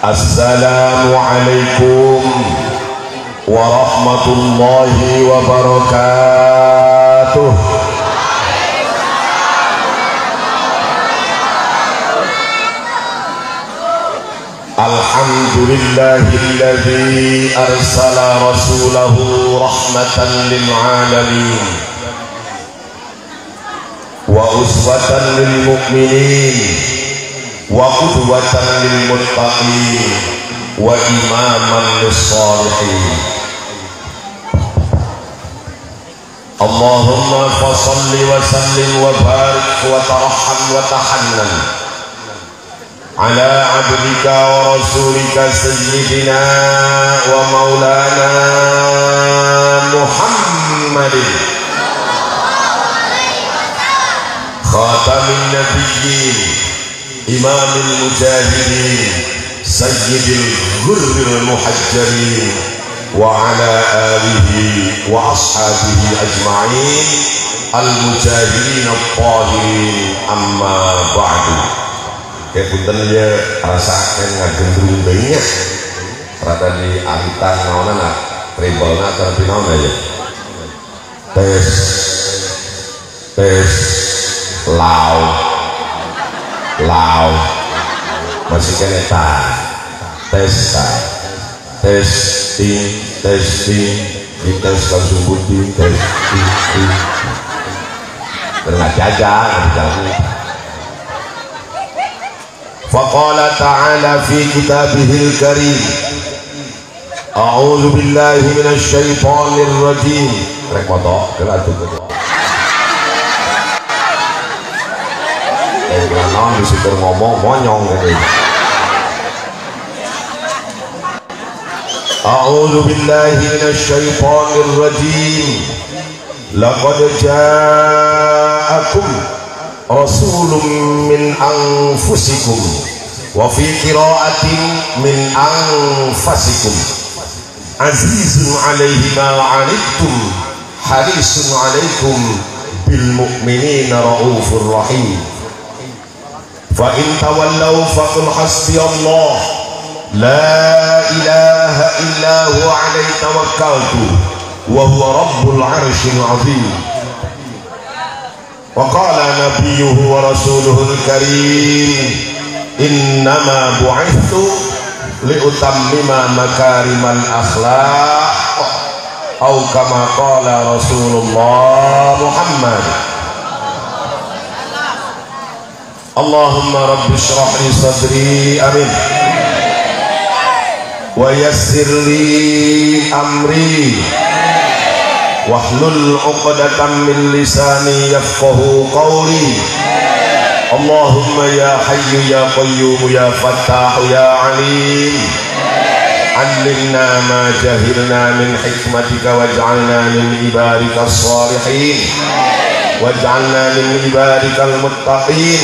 Assalamualaikum warahmatullahi wabarakatuh. Alhamdulillahilladzi arsala rasulahu rahmatan lil alamin wa uswatan lil mu'minin wa qudwatan lil muttaqin wa imaman lis salihin. Allahumma fashalli wa sallim wa barik wa tarham wa tahannan ala abdika wa rasulika sayyidina wa maulana Muhammadin khatamin nabiyyin imamil mujahidin sayyidil ghurril muhajjalin wa ala alihi wa ashabihi ajma'in al mujahidin at-tahirin. Amma ba'du. Kayak punten ya rasakan ngagendrung deui nya rada di aritan naonana trebalna tapi naon aja tes tes lau lau masih kene ta tes ta testing testing dites langsung bukti testing ting pernah jajah jalan. Faqala ta'ala fi kitabihil karim, a'udzu billahi minasy syaithanir rajim. Rek moto kena tuh naon disukur ngomong monyong gitu. A'udzu billahi minasy syaithanir rajim. Laqad ja'akum rasulun min anfusikum wa fi qira'atin min anfasikum azizun 'alaihi ma 'anittum harisun 'alaikum bil mu'minina raufur rahim. Fa in tawallaw faqul hasbiyallah la ilaha illa huwa 'alaihi tawakkaltu wa huwa rabbul 'arsyil 'azim. Wa qala nabiyyuhu wa rasuluhul karim, innama bu'ithu liutammima makarimal akhlaq au kama qala Rasulullah Muhammad. Allahumma rabbi shrah li sadri, amin, wa yassir li amri wahlul 'uqdatam min lisani yafqahu qawli. Allahumma ya hayyu ya qayyum ya fattah ya alim, 'allimna ma jahilna min hikmatika waj'alna min ibadika sholihin, waj'alna min ibadikal muttaqin,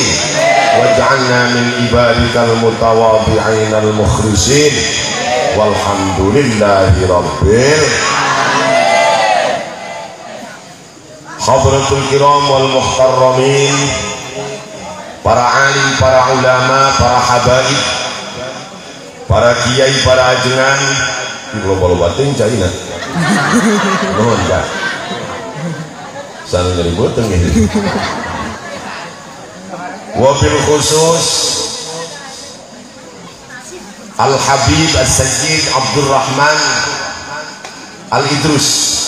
waj'alna min ibadikal mutawadhi'in al mukhlisin. Walhamdulillahi rabbil hadratul kiram wal muhtarramin, para alim, para ulama, para habaib, para kiai, para ajengan. Di loba-loba teuing caina. Nuhun ka. Sana nyeri beuteung ieu. Wabil khusus Al Habib As-Sayyid Abdurrahman Al Idrus.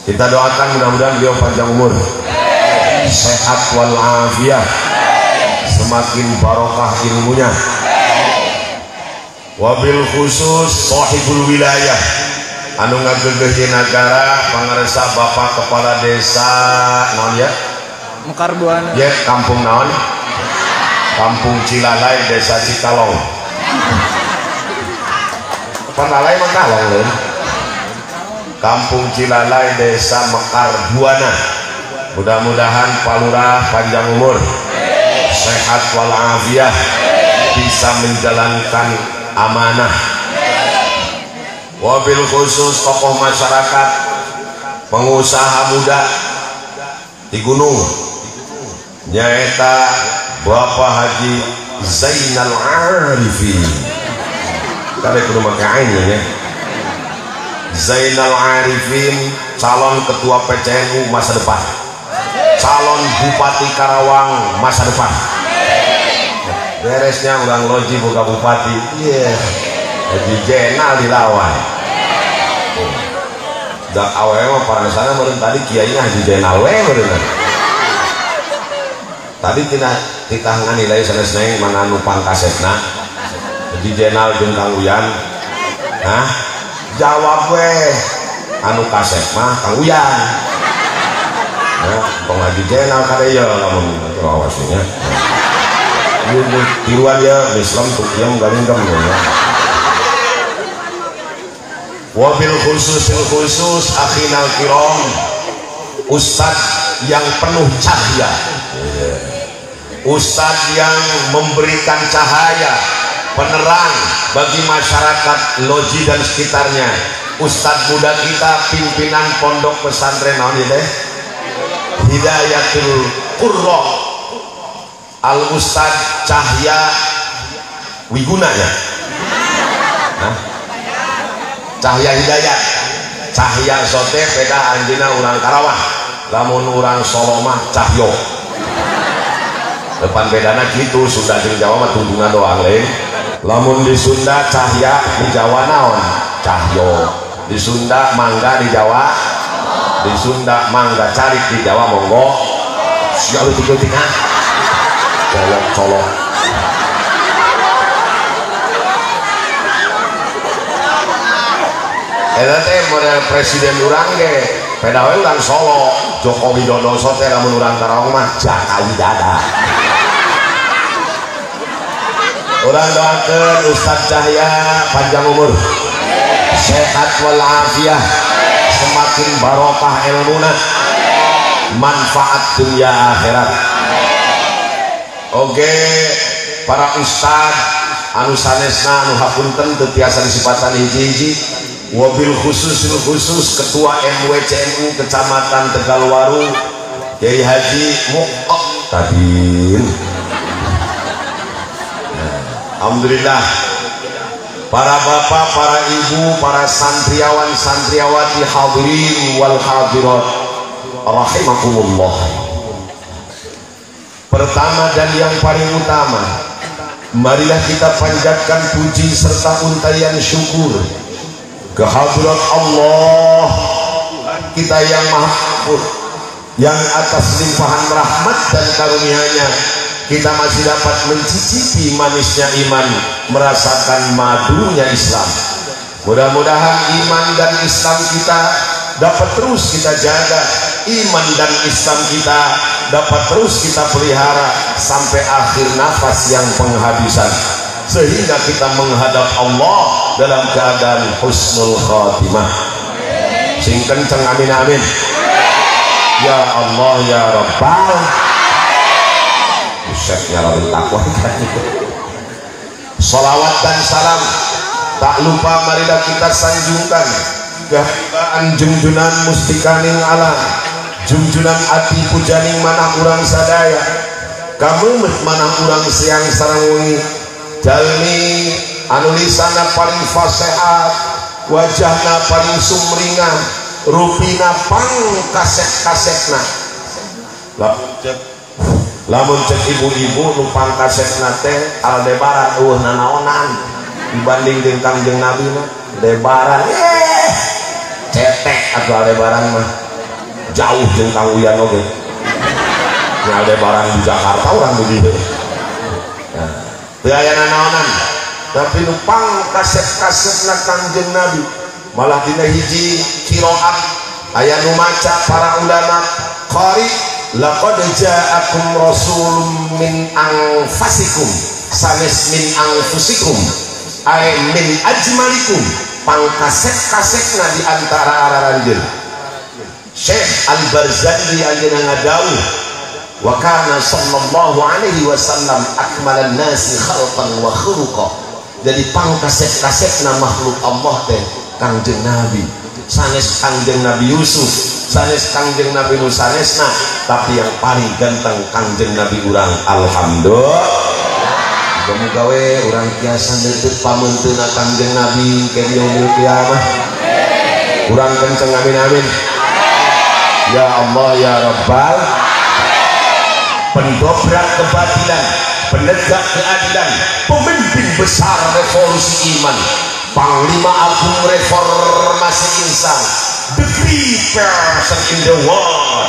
Kita doakan mudah-mudahan beliau panjang umur, sehat wal afiah, semakin barokah ilmunya. Wabil khusus sahibul wilayah anu ngagegeh di nagara, pangaresa Bapak Kepala Desa naon ya? Mekar Buana. Ya, kampung naon? Kampung Cilalai, Desa Cikalong. Panalai mah kalong leun. Kampung Cilalai, Desa Mekar Buana. Mudah-mudahan Pak Lurah panjang umur, sehat walafiat, bisa menjalankan amanah. Wabil khusus tokoh masyarakat, pengusaha muda di gunung, nyaeta Bapak Haji Zainal Arifin. Kada kudu make ain nya. Zainal Arifin, calon ketua PCNU masa depan, calon Bupati Karawang masa depan. Beresnya orang Loji buka bupati, iya, Haji Jenal dilawan. Dak awewe mah parasana meureun tadi kiainya Haji Jenal we meureun. Tadi tina titah nganilai sanes neng mana nu pangkasetna Haji Jenal jeung Kang Uyan. Hah? Jawab we anu kasep mah Kang Uyan. Nah, tong Haji Jenal kade ye lamun awas nya. Tiruan ya Islam tuh yang garing ya. Wabil khususil khusus akhinal kiram, ustadz yang penuh cahaya, ustadz yang memberikan cahaya penerang bagi masyarakat Loji dan sekitarnya. Ustadz muda kita, pimpinan pondok pesantren naon ieu teh Hidayatul Qurra, Al Ustadz Cahya Wiguna ya. Hah? Cahya Hidayat, Cahya sote peda anjeunna urang Karawang, lamun urang Solo mah Cahyo. Depan bedana gitu, Sunda jeung Jawa mah tungtungan doang lain. Lamun di Sunda Cahya, di Jawa naon? Cahyo. Di Sunda mangga, di Jawa, di Sunda mangga cari, di Jawa monggo. Sia leutik-leutik ah. Colok-colok. Eta teh model presiden urang ge, peda we urang Solo, Joko Widodo sote lamun urang Karawang mah Jaka Widada. Urang doakeun Ustadz Cahya panjang umur, sehat walafiat, semakin barokah ilmuna, manfaat dunia akhirat. Oke, para ustad anu sanesna anu hapunten teu tiasa disipatan hiji-hiji, wabil khususil khusus ketua MWCNU Kecamatan Tegalwaru Kiai Haji Muqtadin. Alhamdulillah, para bapak, para ibu, para santriawan, santriawati, hadirin wal hadirat rahimakumullah. Pertama dan yang paling utama, marilah kita panjatkan puji serta untaian syukur kehadirat Allah kita yang Maha Ampun, yang atas limpahan rahmat dan karunia-Nya kita masih dapat mencicipi manisnya iman, merasakan madunya Islam. Mudah-mudahan iman dan Islam kita dapat terus kita jaga, iman dan Islam kita dapat terus kita pelihara sampai akhir nafas yang penghabisan, sehingga kita menghadap Allah dalam keadaan husnul khatimah. Sing kenceng amin amin. Ya Allah ya Rabbal. Buset ya Rabbil takwa. Salawat dan salam tak lupa marilah kita sanjungkan kehibaan junjunan mustikaning alam, junjunan ati pujaning manah urang sadaya, kamemet manah urang siang sareng wengi, jalmi anu lisana paling fasehat, wajahna paling sumringah, rupina pang kasep-kasepna. Lamun cek ibu-ibu nu pangkasepna teh Aldebaran eueuh nanaonan dibanding jeung Kangjeng Nabi mah Aldebaran cetek atuh Aldebaran mah jauh jeung Kang Uyan oge. Nya Aldebaran di Jakarta urang di dieu. Nah, teu aya nanaonan, tapi nu pangkasep-kasepna Kangjeng Nabi malah dina hiji qiraat aya nu maca para ulama qari laqad ja'akum rasulun min anfasikum sanes min anfusikum ay min ajmalikum, pangkasep-kasepna di antara araranjeun. Syekh Al-Barzandi anjeunna ngadawuh wa kana sallallahu alaihi wasallam akmalan nasi khalqan wa khuluqa. Jadi pangkasep-kasepna makhluk Allah teh Kangjeng Nabi, sanes Kangjeng Nabi Yusuf, sanes Kangjeng Nabi Nusanesna, tapi yang paling ganteng Kangjeng Nabi urang. Alhamdulillah. Muga-muga we urang tiasa neuteut pameunteuna Kangjeng Nabi ke yaumil kiamah. Urang kenceng amin amin. Ya Allah ya Rabbal, pendobrak kebatilan, penegak keadilan, pemimpin besar revolusi iman, panglima agung reformasi insan, the great person in the world,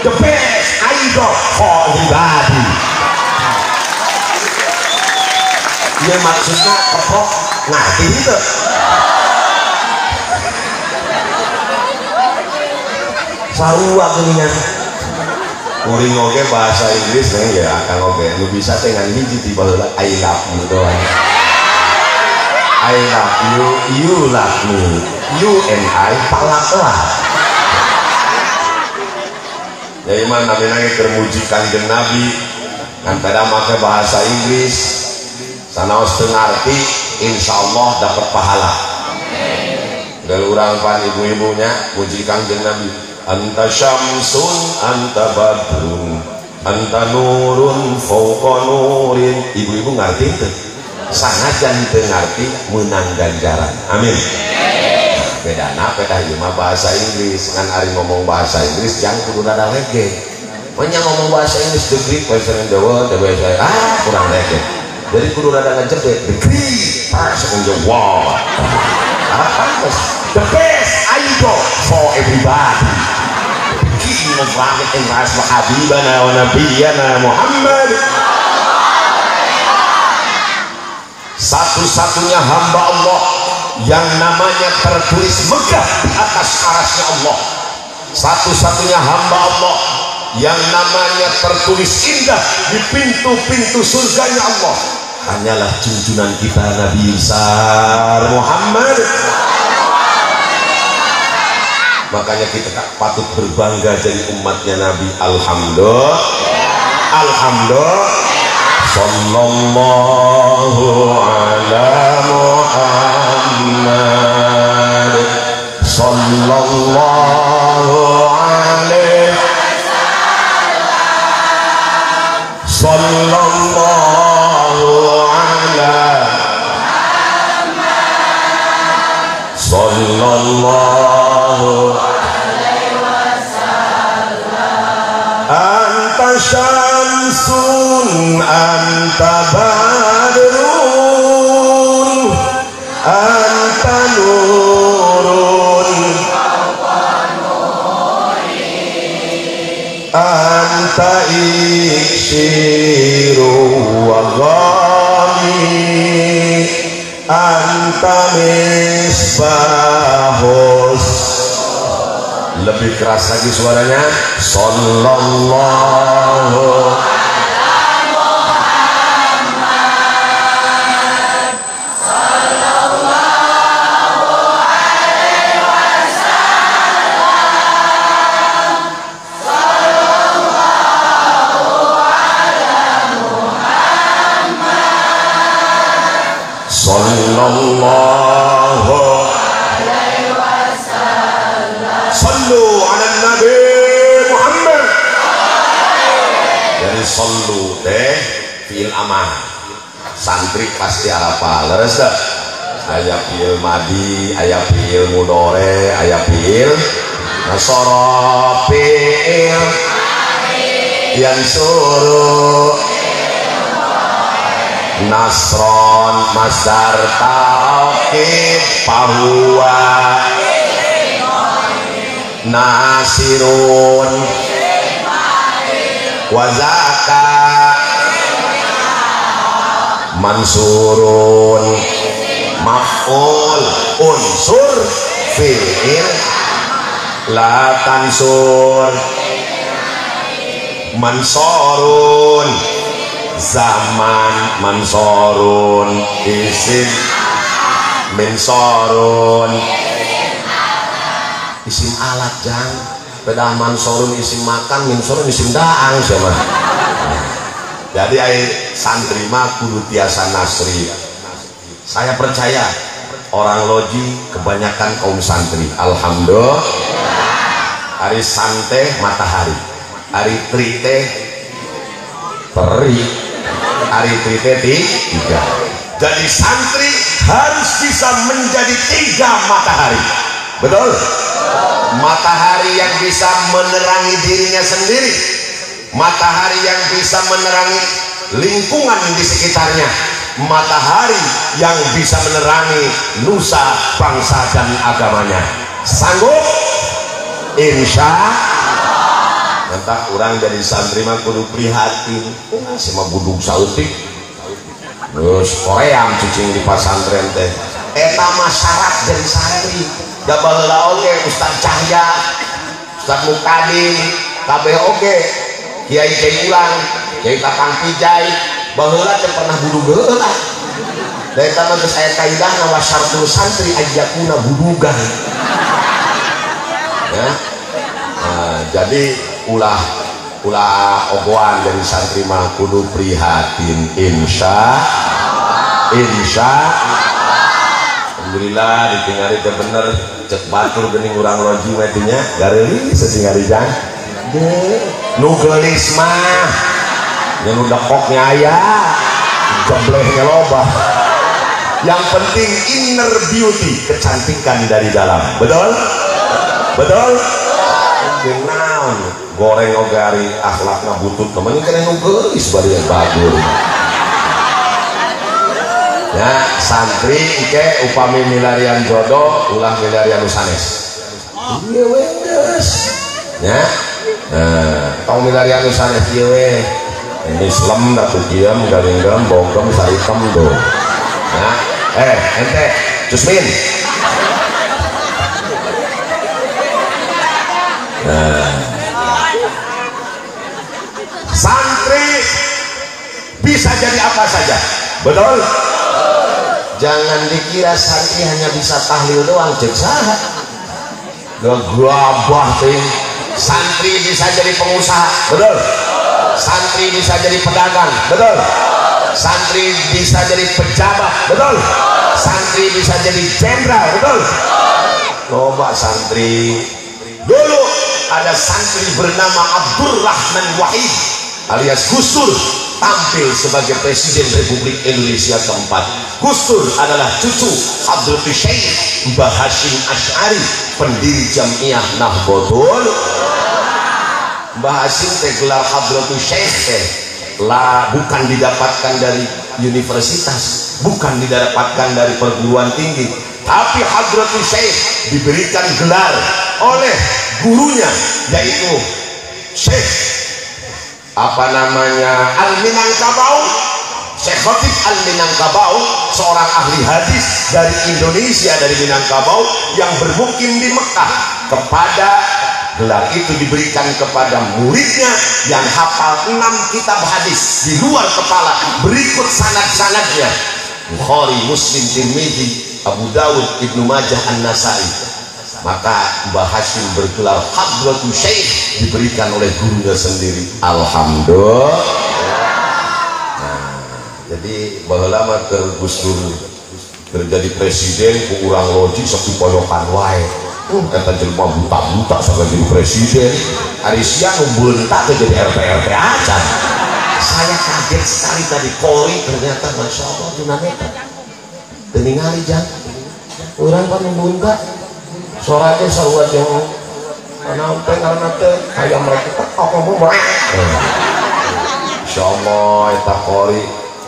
the best idol for everybody. Ya maksudnya keprok ngerti itu. Sarua geuningan. Kuring oge bahasa Inggris neng ya akang oge nu bisa teh ngan hiji ti baheula I love you doang. I love you, you love me, you and I palak lah. Ya iman namina ge keur muji Kangjeng Nabi ngan kada make bahasa Inggris sanaos teu ngarti, insyaallah dapat pahala. Dari urang pan ibu-ibunya muji Kangjeng Nabi, anta syamsun anta badrun anta nurun fauqa nurin. Ibu-ibu ngarti teu? Sanajan teu ngarti meunang ganjaran. Amin. Bedana pedah ieu mah bahasa Inggris, ngan ari ngomong bahasa Inggris jang kudu rada lege. Nya ngomong bahasa Inggris the great person in the world, the best, ah kurang lege. Jadi kudu rada ngejebek the great person in the world. The best idol for everybody, the king of rahmat and rasul habibana wa nabiyana Muhammad. Satu-satunya hamba Allah yang namanya tertulis megah di atas arasnya Allah. Satu-satunya hamba Allah yang namanya tertulis indah di pintu-pintu surganya Allah hanyalah junjungan kita Nabi besar Muhammad. Makanya kita tak patut berbangga jadi umatnya Nabi. Alhamdulillah, alhamdulillah. Sallallahu ala Muhammad, sallallahu alaihi, sallallahu ala Muhammad, sallallahu alaihi wasallam. Anta syamsun anta badrun anta nurun anta iksiru wa ghani anta misbahus. Lebih keras lagi suaranya. Sallallahu ala Muhammad, sallallahu alaihi wasallam, sallallahu ala Muhammad, sallallahu alaihi wasallam. Sallu ala Nabi Muhammad. Jadi sallu teh fi'il amar. Santri pasti arapal, leres teu? Aya fi'il madi, aya fi'il mudhari, aya fi'il nasara, fi'il yansuru, nasron, masdar taukid, fahuwa nasirun, wazaka mansurun, maf'ul, unsur fi'il la tansur, mansorun, zaman mansorun, isim minsorun, isim alat jang pedah mansorun isim makan, minsorun isim daang siapa. Jadi santri mah kudu tiasa nasri. Saya percaya orang loji kebanyakan kaum santri. Alhamdulillah. Hari sante matahari, hari tri teh teri. Ari tri teh 3. Jadi santri harus bisa menjadi 3 matahari. Betul? Matahari yang bisa menerangi dirinya sendiri, matahari yang bisa menerangi lingkungan di sekitarnya, matahari yang bisa menerangi nusa, bangsa, dan agamanya. Sanggup? Insya Allah. Entah orang jadi santri mah kudu prihatin. Si mah budug saeutik. Terus koream cicing di pasantren teh. Eta mah syarat jadi santri. Da baheula oge Ustaz Cahya, Ustaz Mukadim, kabeh oge, kiai-kiai urang, kiai Tatang Pijai, baheula teh pernah budug heula. Da eta mah geus aya kaidahna wa syartul santri ayyakuna budugan. Ya. Nah, jadi ulah ulah ogoan dari santri mah kudu prihatin. Insya insya alhamdulillah ditinggali teh bener cek batur geuning urang loji mah teh nya gareulis sesingari jang nu geulis mah nya nu dekoknya aya jeblehnya loba. Yang penting inner beauty, kecantikan dari dalam. Betul? Betul? Naon goreng oge ari akhlakna butut temen kena nu geulis bari bagus. Ya, santri engke upami milarian jodoh ulah milarian nu sanes. Ieu we geus. Ya. Nah, tong milarian nu sanes ieu we. Islam da tuh diam galinggam bogem saitem tuh. Nah, ente Cusmin. Nah. Santri bisa jadi apa saja. Betul? Jangan dikira santri hanya bisa tahlil doang, cek saha. Gabah ting. Santri bisa jadi pengusaha, betul? Santri bisa jadi pedagang, betul? Santri bisa jadi pejabat, betul? Santri bisa jadi jenderal, betul? Coba santri. Dulu ada santri bernama Abdurrahman Wahid alias Gus Dur, tampil sebagai Presiden Republik Indonesia keempat. Gus Dur adalah cucu Hadratus Syekh Mbah Hasyim Asy'ari, pendiri Jamiah Nahdlatul. Mbah Hasyim teh gelar Hadratus Syekh teh lah bukan didapatkan dari universitas, bukan didapatkan dari perguruan tinggi, tapi Hadratus Syekh diberikan gelar oleh gurunya, yaitu Syekh apa namanya Al-Minangkabau, Syekh Khatib Al-Minangkabau, seorang ahli hadis dari Indonesia, dari Minangkabau yang bermukim di Mekah. Kepada gelar itu diberikan kepada muridnya yang hafal 6 kitab hadis di luar kepala, berikut sanad-sanadnya: Bukhari, Muslim, Tirmidzi, Abu Dawud, Ibnu Majah, An-Nasai. Maka Mbah Hasyim bergelar Hadratus Syekh diberikan oleh gurunya sendiri. Alhamdulillah. Nah, jadi baheula mah keur Gus Dur keur jadi presiden ku urang loji sok dipoyokan wae. Eta jelema buta-buta sampai jadi presiden. Ari sia nu beunta teh jadi RT-RT acan. Saya kaget sekali tadi kori ternyata Masya Allah tunanetra. Teu ningali jang. Urang kan nu beunta. Suaranya sarua jeung naon teh ngaranna teh aya mereka teh ngomong. Insyaallah eta qori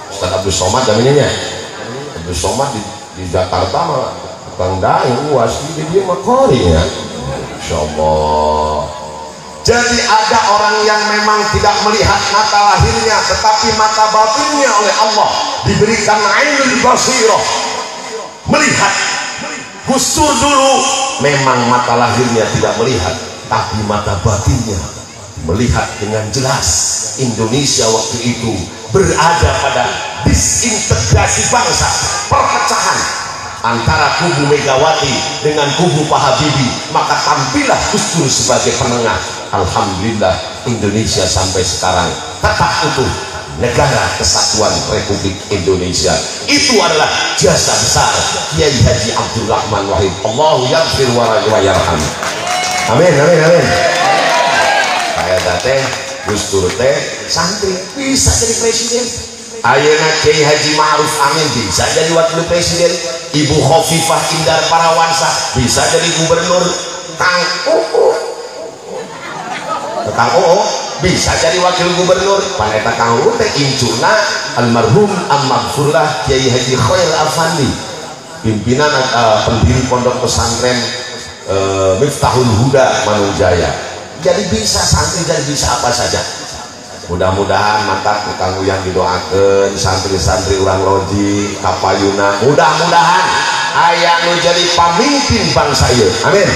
Ustaz Abdul Somad namanya nya. Abdul Somad di Jakarta mah tukang daeng uas di dia mah qori nya. Insyaallah. Jadi ada orang yang memang tidak melihat mata lahirnya, tetapi mata batinnya oleh Allah diberikan ainul basirah, melihat. Gus Dur dulu memang mata lahirnya tidak melihat, tapi mata batinnya melihat dengan jelas. Indonesia waktu itu berada pada disintegrasi bangsa, perpecahan antara kubu Megawati dengan kubu Pak Habibie. Maka tampillah Gus Dur sebagai penengah. Alhamdulillah Indonesia sampai sekarang tetap utuh, Negara Kesatuan Republik Indonesia. Itu adalah jasa besar Kiai Haji Abdurrahman Wahid. Allahu yaghfir wa yarham. Amin amin amin. Saya teh Gus Dur teh santri bisa jadi presiden. Ayeuna Kiai Haji Ma'ruf Amin bisa jadi wakil presiden. Ibu Khofifah Indar Parawansa bisa jadi gubernur. Kang Uu, Kang Uu bisa jadi wakil gubernur. Paneta Kang Uu teh incuna almarhum almaghfurlah Kiai Haji Khair Afandi, pimpinan pendiri pondok pesantren Miftahul Huda Manunjaya. Jadi bisa santri, jadi bisa apa saja. Mudah-mudahan mantap Kang Uyan didoakeun, santri-santri urang loji kapayuna, mudah-mudahan aya nu jadi pamimpin bangsa ieu. Amin.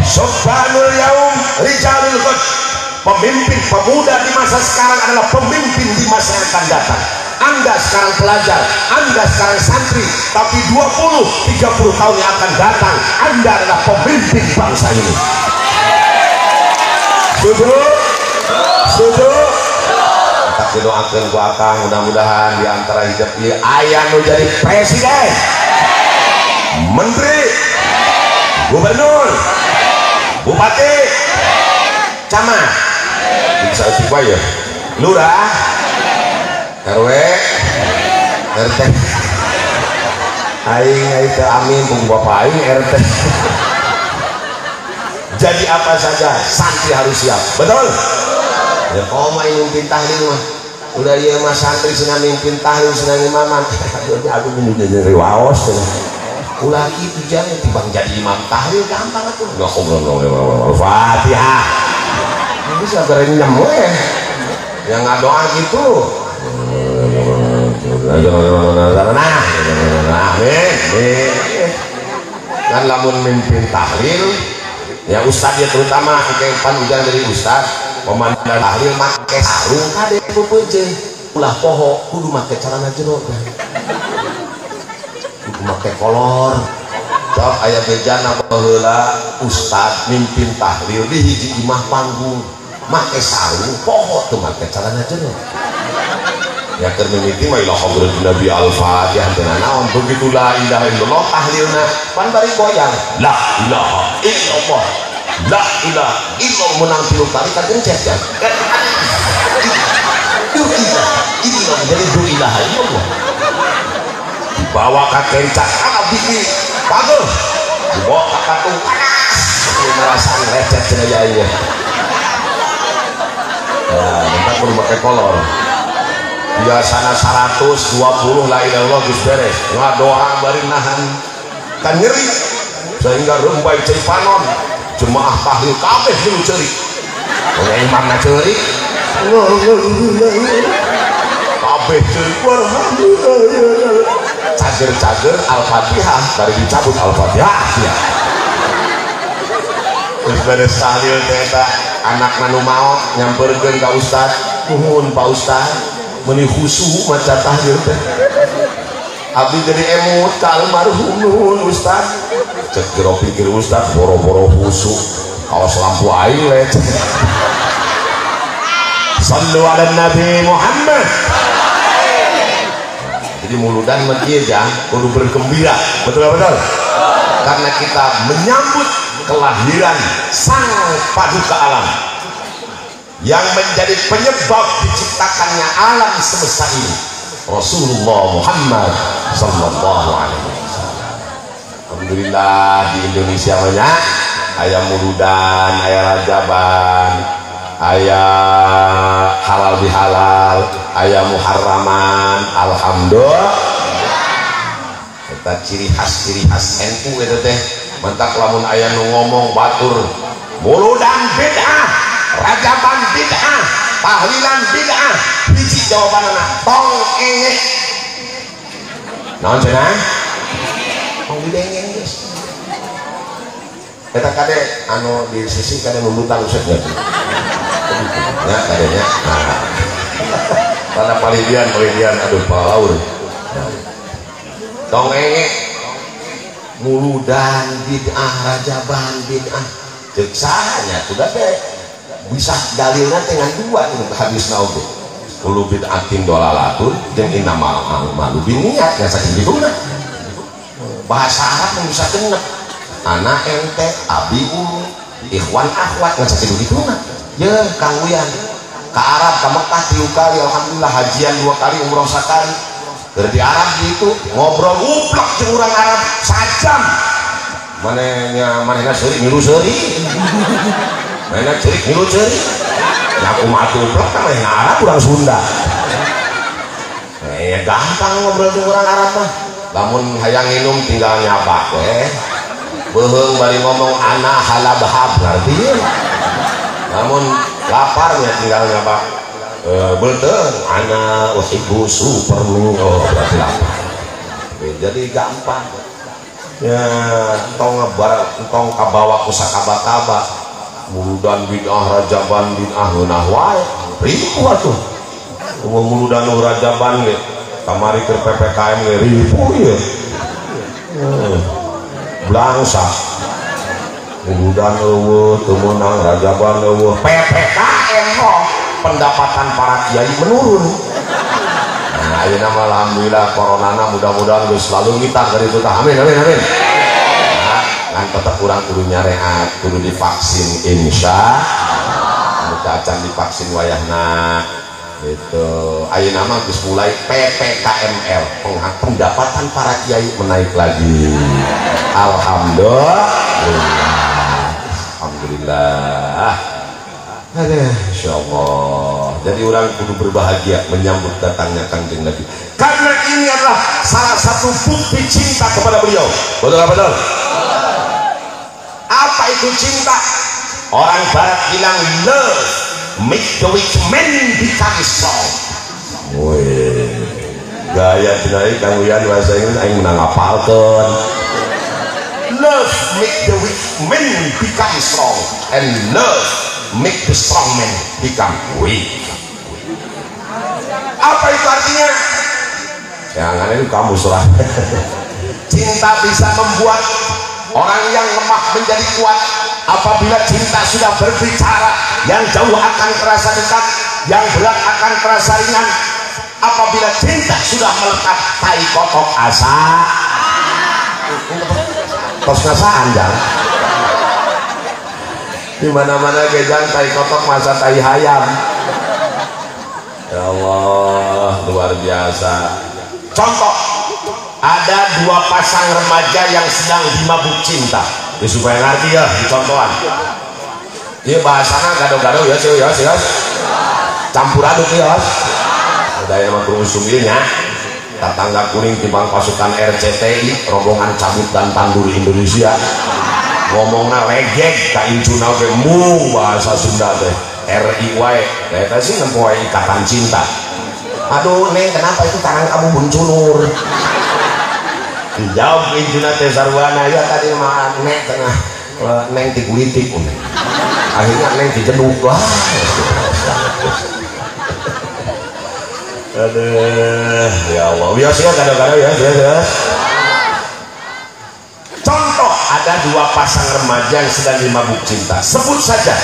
Subhanul yaum rijalul qad. Pemimpin pemuda di masa sekarang adalah pemimpin di masa yang akan datang. Anda sekarang pelajar, Anda sekarang santri, tapi 20-30 tahun yang akan datang Anda adalah pemimpin bangsa ini. Setuju? Setuju? Tak didoakan ku akang, mudah-mudahan di antara hidup ieu aya nu jadi presiden, menteri, gubernur, bupati, camat, bisa eutik wae ya, lurah, RW, RT. Aing aing teu amin pung bapak aing RT. Jadi apa saja santri harus siap. Betul? Ya koma mimpin tahlil mah. Udah ieu mah santri cenah mimpin tahlil cenah imaman. Aduh aku jadi waos cenah. Ulah kitu jangan tibang jadi imam tahlil gampang atuh. Enggak ngobrol Fatihah. Bisa garenyem we. Yang ngadoa gitu. Nah, amin. Kan lamun mimpin tahlil ya ustad ya terutama engke pan ujian dari ustad pemandan tahlil make sarung kade pepeje ulah poho kudu make celana jero kudu make kolor. Sok aya bejana baheula ustad mimpin tahlil di hiji imah panggung make sarung poho teu make celana jero. Ya keur mimiti mah ila hadratin Nabi Al-Fatihah teu nanaon begitu la ilaha illallah tahlilna pan bari goyang la ilaha illallah la ilaha illallah menang tilu kali kagencet kan du ilaha illallah jadi du ilaha illallah dibawa ka kencak kana biki pageuh dibawa ka katung panas merasaan lecet cenah ya ieu. Nah, bentar kudu make kolor. Biasana 120 la ilaha illallah geus beres ngadoa bari nahan kan nyeri sehingga rembai cai panon jemaah tahlil kabeh milu ceurik punya imamna ceurik kabeh ceurik cager-cager al-fatihah bari dicabut al-fatihah ya geus beres tahlil teh eta anakna nu maot nyamperkeun ka ustad, nuhun Pak Ustad meni khusyuk maca tahlil teh abdi jadi emut ka almarhum nuhun ustad. Cek jero pikir ustad boro-boro khusyuk kaos lampu aing lecet. Sallu ala Nabi Muhammad. Jadi muludan mah kieu jang kudu bergembira, betul betul, karena kita menyambut kelahiran sang paduka alam yang menjadi penyebab diciptakannya alam semesta ini, Rasulullah Muhammad sallallahu alaihi wasallam. Alhamdulillah di Indonesia banyak aya muludan, aya rajaban, aya halal bihalal, aya muharraman. Alhamdulillah. Eta ciri khas NU eta teh. Mentak lamun aya nu ngomong batur muludan bid'ah, rajaban bid'ah, tahlilan bid'ah, hiji jawabanana tong engek. Naon cenah? Tong didengeng geus. Eta kade anu di sisi kade nundutan usep nya. Nya kadenya. Nah. Tanda palidian aduh palaur. Tong engek muludan bid'ah, rajaban bid'ah. Ceuk saha nya sudah teh bisa dalilna teh ngan dua hadisna oge. Kullu bid'atin dolalatun jeung innamal a'malu binniyat nya sakitu dituna. Bahasa Arab mah bisa genep. Ana ente abi ulu ikhwan akhwat ngan sakitu dituna. Ye Kang Uyan Ke Arab, ke Mekah 3 kali, alhamdulillah hajian 2 kali, umroh sekali. Dari di Arab gitu ngobrol uplek jeung urang Arab sajam. Manehna manehna seurik ngilu seurik. Manehna ceurik ngilu ceurik. Ya kumaha atuh uplek tah manehna Arab urang Sunda. Ya gampang ngobrol jeung urang Arab mah. Lamun hayang nginum tinggal nyabak we. Beuheung bari ngomong ana halabhab ngarti. Namun laparnya tinggal nyabak beuteung ana uhibbu supermi, oh berarti lapar. Jadi gampang. Ya tong ngebar tong kabawa ku sakaba-kaba. Muludan bid'ah rajaban bid'ah ngeunah wae. Ribu atuh. Muludan rajaban ge kamari keur PPKM ge ribu ieu. Blangsa. Muludan eueuh teu meunang rajaban eueuh. PPKM mah pendapatan para kiai menurun. Nah, ayeuna mah alhamdulillah coronana mudah-mudahan geus selalu ngitar dari itu tah. Amin amin amin. Nah, ngan tetep urang kudu nyareat, kudu divaksin insya Allah. Teu acan divaksin wayahna. Gitu. Ayeuna mah geus mulai PPKML, pendapatan para kiai menaik lagi. Alhamdulillah. Alhamdulillah. Aduh, insyaallah. Jadi orang kudu berbahagia menyambut datangnya Kangjeng Nabi. Karena ini adalah salah satu bukti cinta kepada beliau. Betul apa betul? Apa itu cinta? Orang barat bilang love make the weak man become strong. Wih, gaya cenah Kang Uyan bahasa Inggris aing menang ngapalkeun. Love make the weak man become strong and love make the strong man become weak. Apa itu artinya? Jangan itu kamu surah. Cinta bisa membuat orang yang lemah menjadi kuat. Apabila cinta sudah berbicara, yang jauh akan terasa dekat, yang berat akan terasa ringan. Apabila cinta sudah melekat, tai kotok asa. Tos ngasaan jang. Di mana-mana gejang tai kotok masa tai hayam. Ya Allah, luar biasa. Contoh, ada 2 pasang remaja yang sedang dimabuk cinta. Ya, supaya ngerti ya, dicontohan. Iya bahasana gado-gado ya, ya, ya. Campur aduk ya. Udah yang mah kurung sumilnya. Tetangga kuning timbang pasukan RCTI, rombongan cabut dan tandur Indonesia. Ngomongna legeg ka incuna ge mung bahasa Sunda teh. RI wae. Eta sih nempo wae ikatan cinta. Aduh, Neng, kenapa itu tangan kamu buncunur? Dijawab incuna teh sarwana, ya tadi mah Neng tengah Neng dikulitik. Akhirnya Neng dijeduk. Wah. Aduh, ya Allah. Biasa ya kadang-kadang ya, biasa. Contoh, ada 2 pasang remaja yang sedang dimabuk cinta. Sebut saja,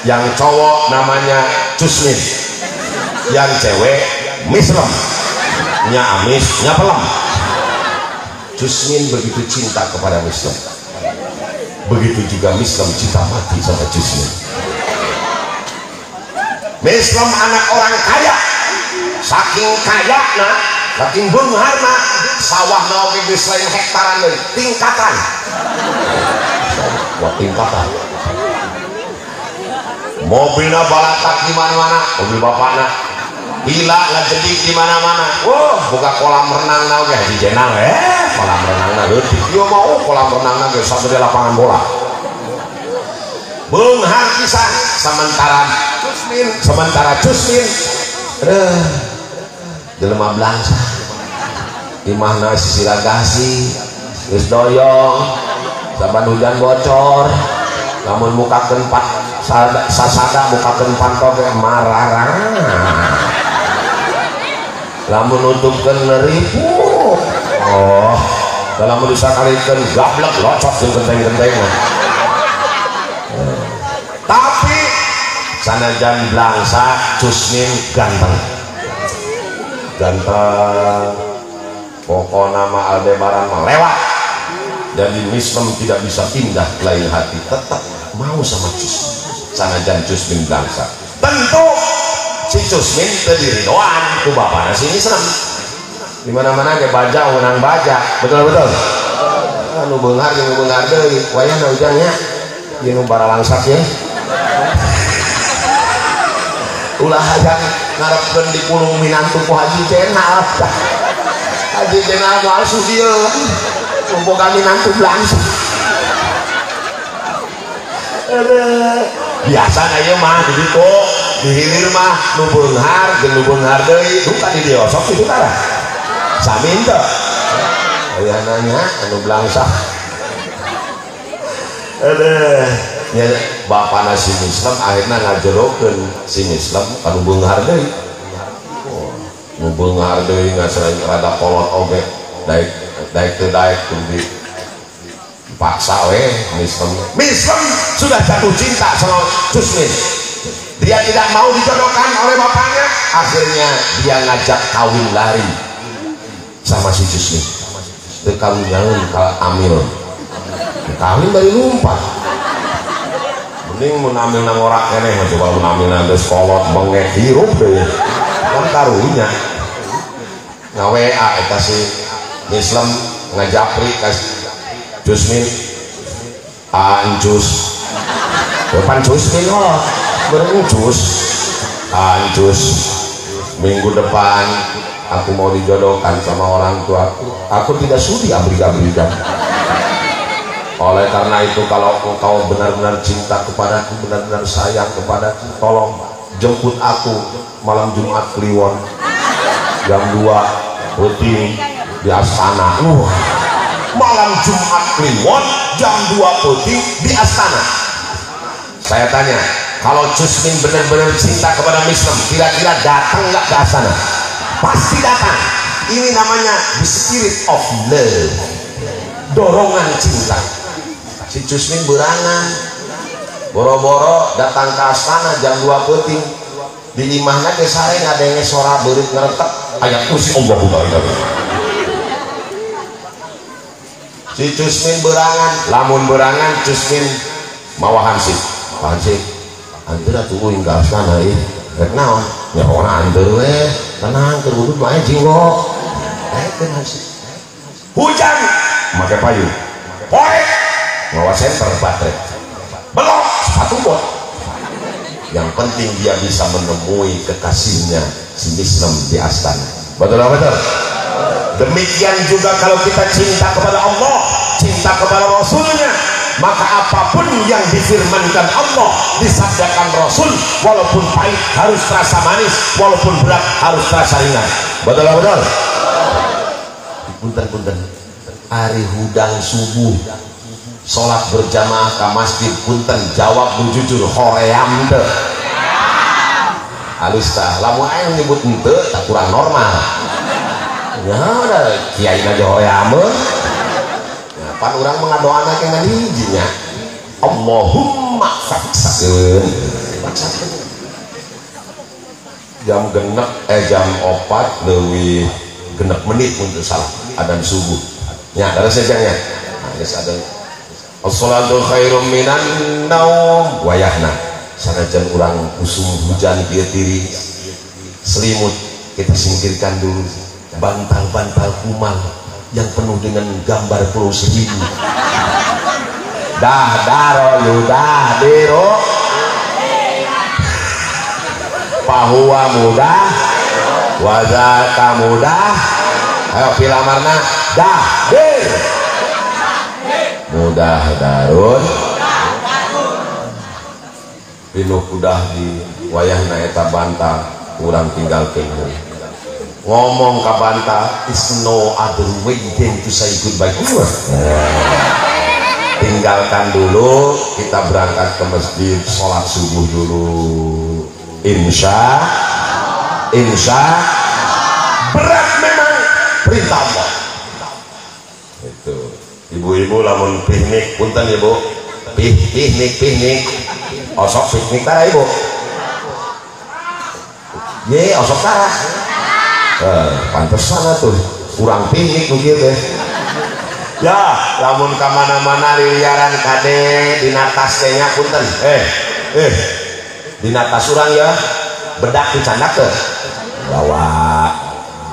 yang cowok namanya Cusmin, yang cewek Mislem, nya amis, nya pelem. Cusmin begitu cinta kepada Mislem, begitu juga Mislem cinta mati sama Cusmin. Mislem anak orang kaya, saking kaya nah, saking beungharna, sawah na oge geus lain hektaran deui, tingkatan. Wah, tingkatan. Mobilna balatak di mana-mana, mobil bapakna. Villa ngajedik di mana-mana. Wah, buka kolam renang na oge haji jenang kolam renangna leutik. Ieu mah oh, kolam renangna geus sagede lapangan bola. Beunghar pisan sementara Cusmin, jelema blangsa. Imahna sisilagasi, geus doyong, saban hujan bocor, lamun mukakeun sasada mukakeun panto ge mararang. Lamun nutupkeun ribu, oh, lamun disakalikeun gablek locot jeung genteng-genteng. Tapi sanajan blangsa Cusmin ganteng. Ganteng. Pokokna mah Aldebaran mah lewat. Jadi Mislem tidak bisa pindah lain hati, tetap mau sama Cusmin. Sanajan Cusmin blangsa. Tentu Si Cusmin teu diridoan ku bapana si Misrem. Di mana-mana ge baja unang baja, betul-betul. Anu beunghar jeung nu beunghar deui, wayahna ujangnya ieu nu baralangsak ye. Ulah hayang ngarepkeun dipulung minantu ku Haji Jenal. Haji Jenal moal sudi boga minantu blangsek. Biasa na ieu mah di ditu di hilir mah nu beunghar jeung nu beunghar deui duka di dieu sok kitu tara. Sami henteu. Aya nanya anu blangsak. Aduh, nya bapana si Muslim akhirna ngajerokeun si Muslim ka nu beunghar deui. Oh, nu beunghar deui ngasreng rada kolot oge, daek daek teu daek kudu dipaksa we Muslim. Muslim sudah jatuh cinta sama Cusmin. Dia tidak mau dijodohkan oleh bapaknya, akhirnya dia ngajak kawin lari sama si Cusmin. Teu kawin ka Amil. Kawin bari lumpat. Mending mun amil nang ngorak keneh mah coba mun amil nang geus kolot bengek hirup deui. Kan karunya. Nga-WA eta si Muslim ngajapri ka Cusmin. Ancus. Depan Cusmin oh, berencus. Ancus. Minggu depan aku mau dijodohkan sama orang tuaku. Aku tidak sudi abrik-abrikan. Oleh karena itu kalau engkau benar-benar cinta kepadaku, benar-benar sayang kepadaku, tolong jemput aku malam Jumat Kliwon jam 2 peuting di Astana. Malam Jumat Kliwon jam 2 peuting di Astana. Saya tanya, kalau Cusmin benar-benar cinta kepada Muslim, kira-kira datang nggak ke Astana? Pasti datang. Ini namanya the spirit of love, dorongan cinta. Si Cusmin berangan boro-boro datang ke Astana jam 2 peuting. Di imahna ge sare ngadenge sora beurit ngeretek aya kursi Allah Akbar. Si Cusmin berangan, lamun berangan Cusmin mawa hansip. Hansip anteur atuh uing ka Astana ieu. Rek naon? Nya pokona anteur we, tenang keur wudud mah jinggo. Daekeun hansip. Hujan make payung. Poek mawa senter baterai. Belok sepatu bot. Yang penting dia bisa menemui kekasihnya si Muslim di Astana. Betul apa betul? Demikian juga kalau kita cinta kepada Allah, cinta kepada Rasulnya, maka apapun yang difirmankan Allah, disabdakan Rasul, walaupun pahit harus terasa manis, walaupun berat harus terasa ringan. Betul apa betul? Punten-punten. Ari hudang subuh sholat berjamaah ke masjid, punten jawab jujur hoream teu. Alus tah lamun aya nyebut henteu tak kurang normal. Ya da kiai aja horeameun. Ya pan urang mah ngadoana ke ngan hiji nya. Allahumma faksakeun. Paksakeun. Jam genep jam 4 leuwih genep menit mun teu salah adzan subuh. Nya leres nya. Nah, geus adzan. As-salatu khairum minan naum. Wayahna sanajan urang usum hujan kieu tiris, selimut kita singkirkan dulu, bantal-bantal kumal yang penuh dengan gambar pulau seribu. Dah daro yudah diro pahuwa mudah wazaka mudah. Ayo filamarna dah dir mudah darun pinuh kudah di wayahna eta bantal kurang tinggalkeun. Ngomong ka bantal is no other way than to say goodbye. Tinggalkan dulu, kita berangkat ke masjid sholat subuh dulu. Insya insya berat memang perintah Allah itu. Ibu-ibu lamun piknik punten ibu, piknik piknik osok piknik tara ibu ye osok tara pantesan atuh kurang piknik nu kieu teh ya. Lamun ka mana-mana liliaran kade dina tas teh nya punten dina tas urang ya Bedak dicandak teu? Dibawa.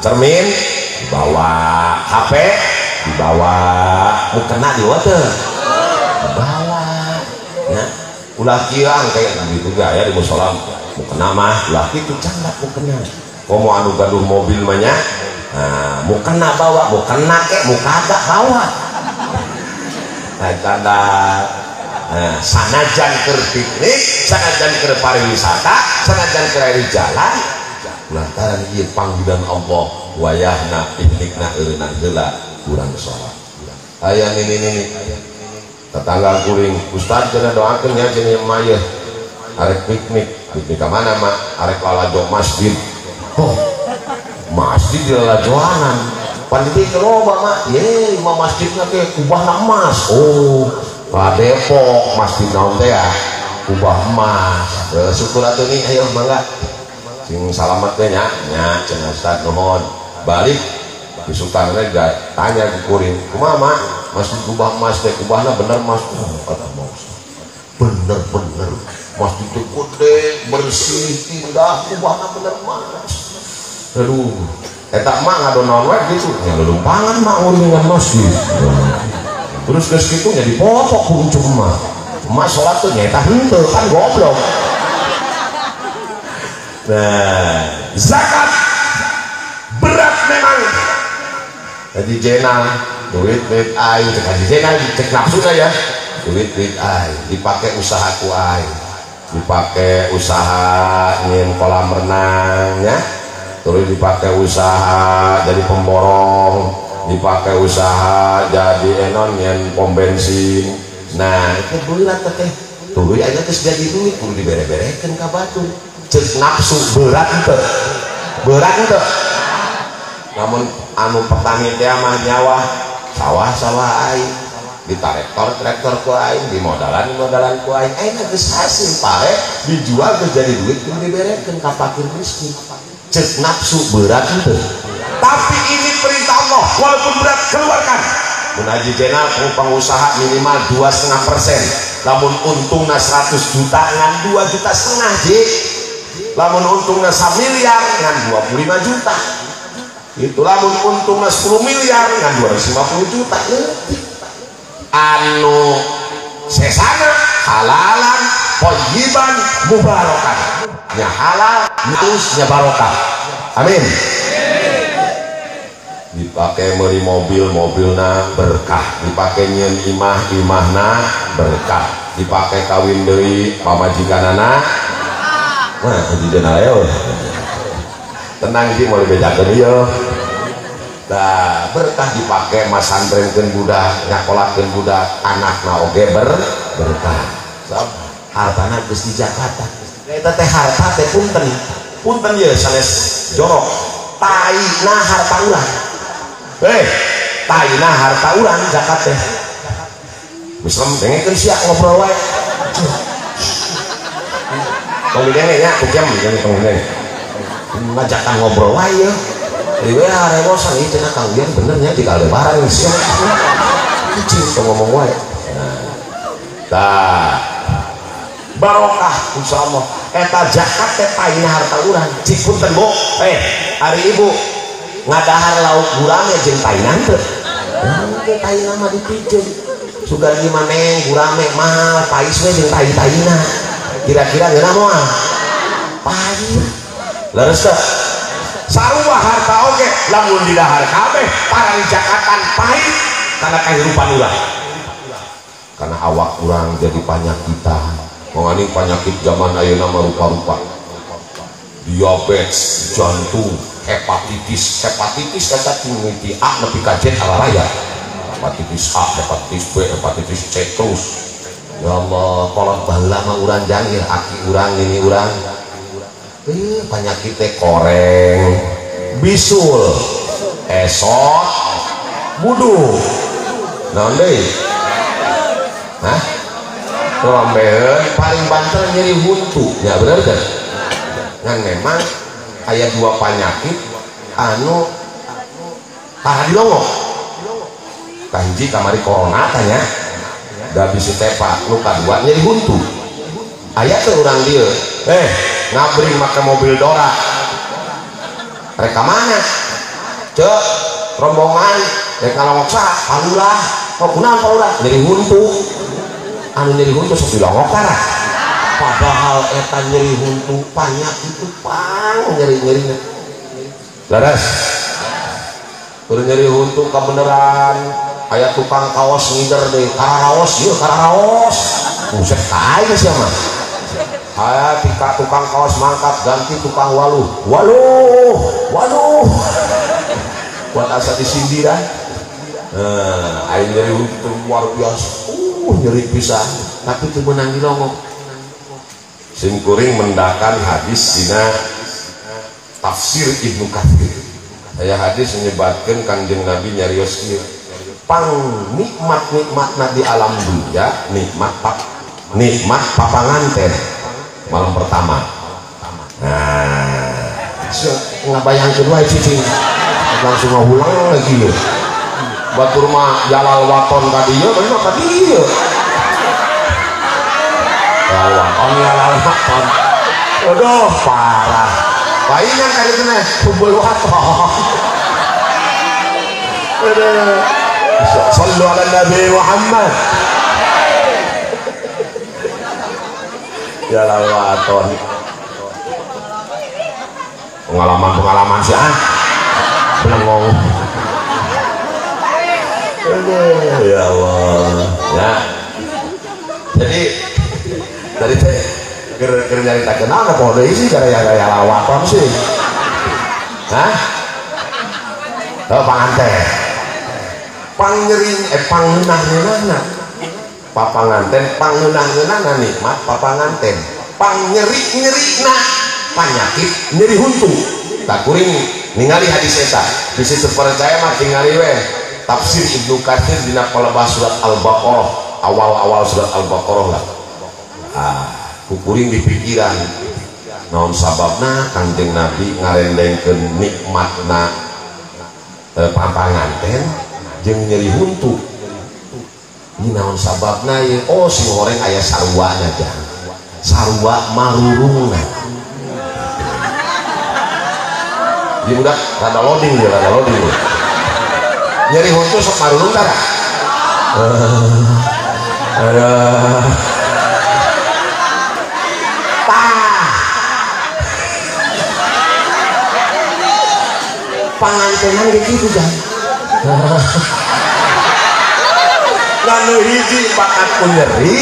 Cermin dibawa, HP dibawa, mukena dibawa teu? Dibawa. Ya, ulah kieu kayak gitu gaya di musola mukena mah ulah kitu candak mukena. Komo anu gaduh mobil mah nya, nah, mukena bawa, mukena ke mukaga bawa. Nah, candak. Nah, sanajan keur piknik, sanajan keur pariwisata, sanajan keur jalan, lantaran ieu panggilan Allah wayahna piknikna eureunang heula kurang sholat. Aya nini tetangga kuring, ustad cenah doakeun nya cenah emak yeuh arek piknik, piknik ka mana mak? Arek lalajo masjid. Oh, masjid di lalajoanan. Pan dieu loba mak, ye imah masjidna teh kubahna emas. Oh, ka Depok masjid naon teh ya? Kubah emas. Syukur atuh nih, ayo mangga. Sing salamet teh nya, nya cenah ustad nuhun. Balik sultannya tanya ke kuring, kumaha mak? Masjid kubah emas teh kubahna bener mas? Oh, kata mau bener-bener masjid itu gede, bersih, indah, kubahna bener mas. Aduh, eta mak ngadonon we gitu, nya lulumpangan mak nguringan masjid. Terus geus kitu nya dipopok ku incu emak. Emak salat tuh nya eta henteu kan goblok. Nah, zakat berat memang. Haji Jenal, duit duit aing, cek Haji Jenal, cek nafsu ya, duit duit aing, dipakai usaha ku aing, dipakai usaha nyin kolam renang ya, terus dipakai usaha jadi pemborong, dipakai usaha jadi enon nyin pom bensin. Nah itu berat teh, duit aja terus jadi duit, kudu dibere-berekeun ka batur, cek nafsu berat teh, berat teh. Namun anu petani teh mah nyawa sawah-sawah aing, ditarektor-traktor ku aing, dimodalan-modalan ku aing, aing geus hasil pare dijual geus jadi duit kudu diberekeun ka fakir miskin. Cek nafsu berat henteu. Tapi ini perintah Allah, walaupun berat keluarkan. Mun Haji Jenal pengusaha minimal 2,5%, lamun untungna 100 juta ngan 2,5 juta ji. Lamun untungna 1 miliar ngan 25 juta. Itu lamun untungna 10 miliar ngan 250 juta. Anu sesana halalan thayyiban mubarokan, nya halal terus nya barokah. Amin. Dipakai meuli mobil, mobilna berkah, dipakai nyeun imah, imahna berkah, dipakai kawin deui pamajikanana. Wah, Haji Jenal eueuh. Tenang ji mau dibejakeun ieu. Nah, berkah dipakai masantrenkeun budak, nyakolakeun budak, anakna oge berkah. Sebab hartana geus di Jakarta. Eta teh harta teh punten. Punten ye sanes jorok. Taina harta urang. Taina harta urang zakat teh. Muslim dengekeun sia ngobrol wae. Tong didenge nya ku jam tong didenge. Ngajakan ngobrol wae ye. Di WA rewosan ieu cenah Kang Wian bener nya di Aldebaran sia. Kucing tong ngomong wae. Nah, barokah insyaallah. Eta zakat teh taina harta urang. Cik punten Bu. Ari ibu ngadahar lauk gurame jeung taina teu. Henteu taina mah dipijeun. Sugan ieu maneng gurame mahal pais we jeung tai-taina. Kira-kira ngeunah moal? Pahit. Leres teu? Sarua harta oge lamun didahar kabeh para dijakatan pahit karena kehidupan urang. Karena awak urang jadi panyakitan. Mengenai penyakit zaman ayeuna mah rupa-rupa. Diabetes, jantung, hepatitis. Hepatitis eta mimiti A nepi ka Z alaraya. Hepatitis A, hepatitis B, hepatitis C terus. Ya Allah, kolot baheula mah urang jangir, aki urang, nini urang. Penyakit teh koreng, bisul, esot, buduh. Naon deui? Hah? Rombeun paling banter nyeri huntu. Ya bener kan? Ngan memang aya dua penyakit anu tara dilongok. Kahiji kamari corona tanya. Da bisi tepa nu kadua nyeri huntu. Aya teh urang dieu. Ngabring make mobil Dora. Rek ka mana? Cek rombongan rek ngalongok saha? Palurah. Oh kunaon palurah? Nyeri huntu. Anu nyeri huntu sok dilongok tara. Padahal eta nyeri huntu panyakit itu pang nyeri-nyerina. Laras. Keur nyeri huntu kabeneran aya tukang kaos ngider deui, kararaos ieu kararaos. Buset kae sia mah. Aya tika tukang kaos mangkat ganti tukang waluh. Waluh, waluh. Buat asa disindiran. Nah, aing nyeri huntu luar biasa. Nyeri pisan, tapi teu meunang dilongok. Sim kuring mendakan hadis dina tafsir Ibnu Katsir. Aya hadis nyebatkeun Kangjeng Nabi nyarios kieu. Pang nikmat-nikmatna di alam dunia, nikmat papanganten malam pertama. Nah, ngabayangkeun wae cicing. Langsung ngahulang lagi lho. Batur mah jalal waton ka dieu, bener ka dieu. Jalal waton, jalal waton. Aduh, parah. Palingan ka dieu teh kumpul waton. Aduh. Sallu ala Nabi Muhammad. Jalal waton. Pengalaman-pengalaman sih ah. Belengong. Aduh, ya Allah. Ya. Jadi tadi teh keur nyaritakeun naon apa deui sih gara-gara lawaton sih. Hah? Oh, panganten. Pangnyeri pangeunah-ngeunahna. Papanganten pangeunah-ngeunahna nikmat papanganten. Pangnyeri-nyerina panyakit nyeri huntu. Tak kuring ningali hadis eta. Bisi teu percaya mah tingali we. Tafsir Ibnu Katsir dina palebah surat Al-Baqarah, awal-awal surat Al-Baqarah lah. Ah, kukuring di pikiran. Naon sababna Kangjeng Nabi ngarendengkeun nikmatna papanganten jeung nyeri huntu. Ini naon sababna ieu? Oh, sing horeng aya saruana jang. Sarua marurungna. Ieu budak rada loading ya, rada loading. Nyeri huntu sok marurung tara. Aduh. Tah. Pangantenan ge kitu jang. Nah, nu hiji bakat ku nyeri,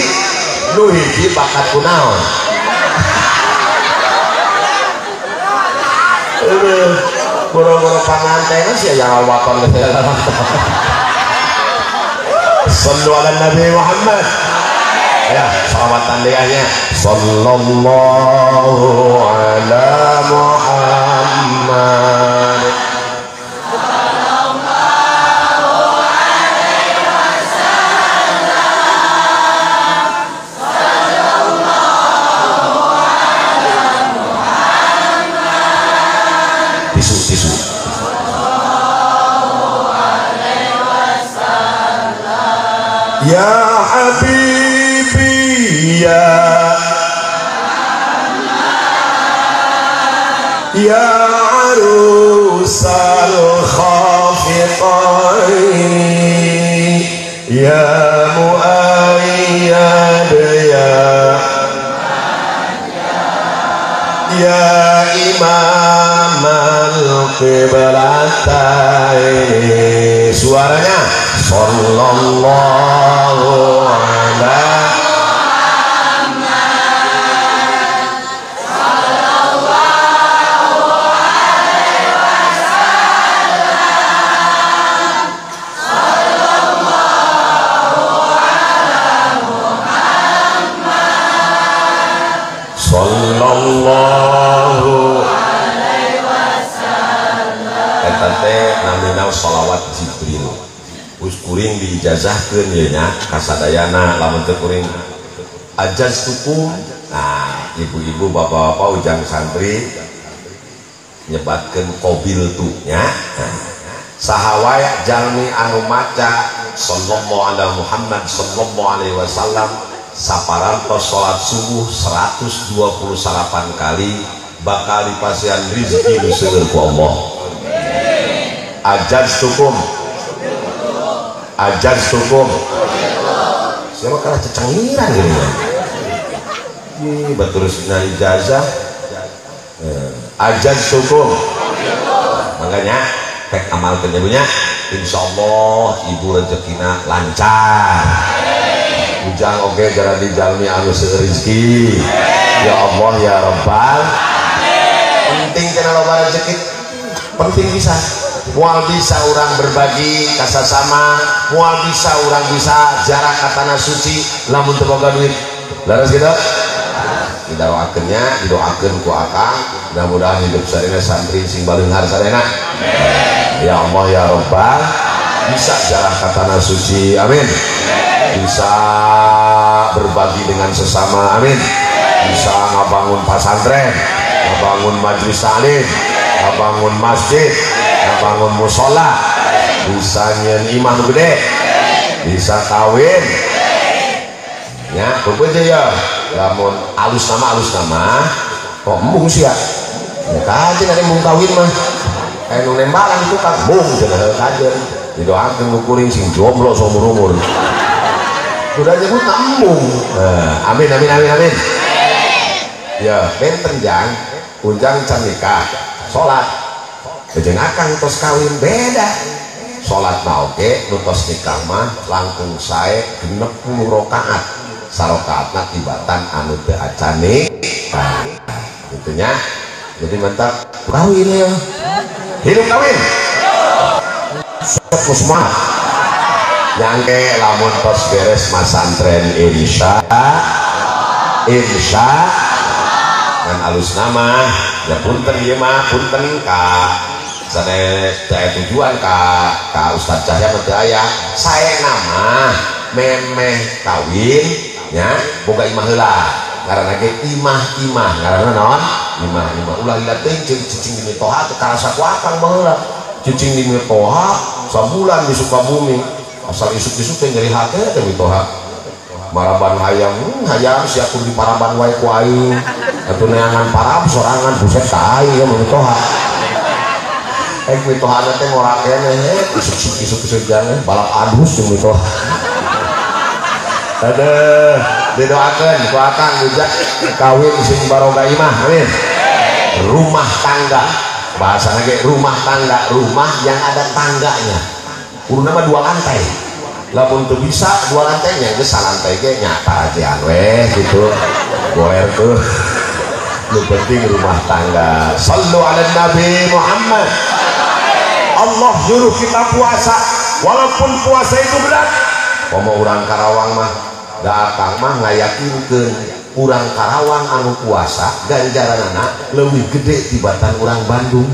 nu hiji bakat ku naon. Aduh, boro-boro pangantenan sih aya waton teh. Sallu ala Nabi Muhammad. Ya, salawatan deui nya. Sallallahu ala Muhammad. Tisu. Ya Habibi ya Ya Arusal Khafiqaini Ya Muayyad ya Ya Imam al-Qiblataini. Suaranya sallallahu ala Muhammad sallallahu alaihi wasallam sallallahu ala Muhammad sallallahu eta teh namina sholawat Jibril. Us kuring diijazahkeun ye nya kasadayana lamun teu kuring ajaz tukum. Nah, ibu-ibu bapak-bapak ujang santri nyebatkeun qobil tu nya. Nah, saha wae jalmi anu maca sallallahu ala Muhammad sallallahu alaihi wasallam Saparantos salat subuh 128 kali bakal dipasihan rizki nu seueur ku Allah. Ajaztukum. Ajaztukum. Siapa kalah cecengiran gini ya. Ih, batur sina ijazah. Ajaztukum. Makanya pek amalkeun nya, insyaallah ibu rezekina lancar. Ujang oge gara dijalmi anu seueur rezeki. Ya Allah ya Rabbal. Penting cenah loba rezeki. Penting bisa. Moal bisa urang berbagi kasasama, moal bisa urang bisa jarak ka tanah suci lamun teu boga duit. Leres kitu? Didoakeun nya, didoakeun ku akang, mudah-mudahan hidup sarena santri sing baleunghar sarena. Amin. Ya Allah ya Rabbal. Bisa jarak ka tanah suci. Amin. Bisa berbagi dengan sesama, amin. Bisa ngabangun pasantren, ngabangun majelis taklim, ngabangun masjid, ngabangun musola, bisa nyen imah nu gede, bisa kawin. Ya, kumpul ya. Lamun alus nama, kok embung sia. Ya kajen ada embung kawin mah. Aya nu nembalan itu kan embung cenah kajen. Didoakeun ku kuring sing jomblo saumur-umur. Udah nyebut embung. Nah, amin amin amin amin. Ya, benten jang, ujang can nikah, salat. Jeung akang tos kawin beda. Salat mah oge nu tos nikah mah langkung sae 60 rakaat. Sarakaatna tibatan anu teu acan nikah. Gitu nya. Jadi mantap kawin ya. Hidup kawin. Sok semangat. Nyangke lamun tos beres masantren insya dan alus nama ya punten ieu mah punten ka sanes teh tujuan ka Ustaz Cahya mah teu aya sae nama memeh kawin nya boga imah heula ngaranna ge imah-imah ngaranna naon imah-imah ulah lila teuing cicing di mitoha teu karasa ku akang baheula cicing di mitoha sabulan di Sukabumi asal isuk-isuk teh nyeri hate teh mitoha maraban hayang hayang sia kudu diparaban wae ku aing atuh neangan parab sorangan buset ka aing ya mitoha mitohana teh ngora keneh isuk-isuk jangan balap adus jeung mitoha aduh didoakeun ku akang ujak kawin sing baroga imah amin. Rumah tangga bahasana ge rumah tangga, rumah yang ada tangganya. Uruna mah 2 lantai. Lamun teu bisa 2 lantainya geus salantai ge nya parajean weh gitu. Goer tuh. Nu penting rumah tangga. Sallu ala Nabi Muhammad. Allah nyuruh kita puasa walaupun puasa itu berat. Komo urang Karawang mah da akang mah ngayakinkeun urang Karawang anu puasa ganjaranana leuwih gede tibatan urang Bandung.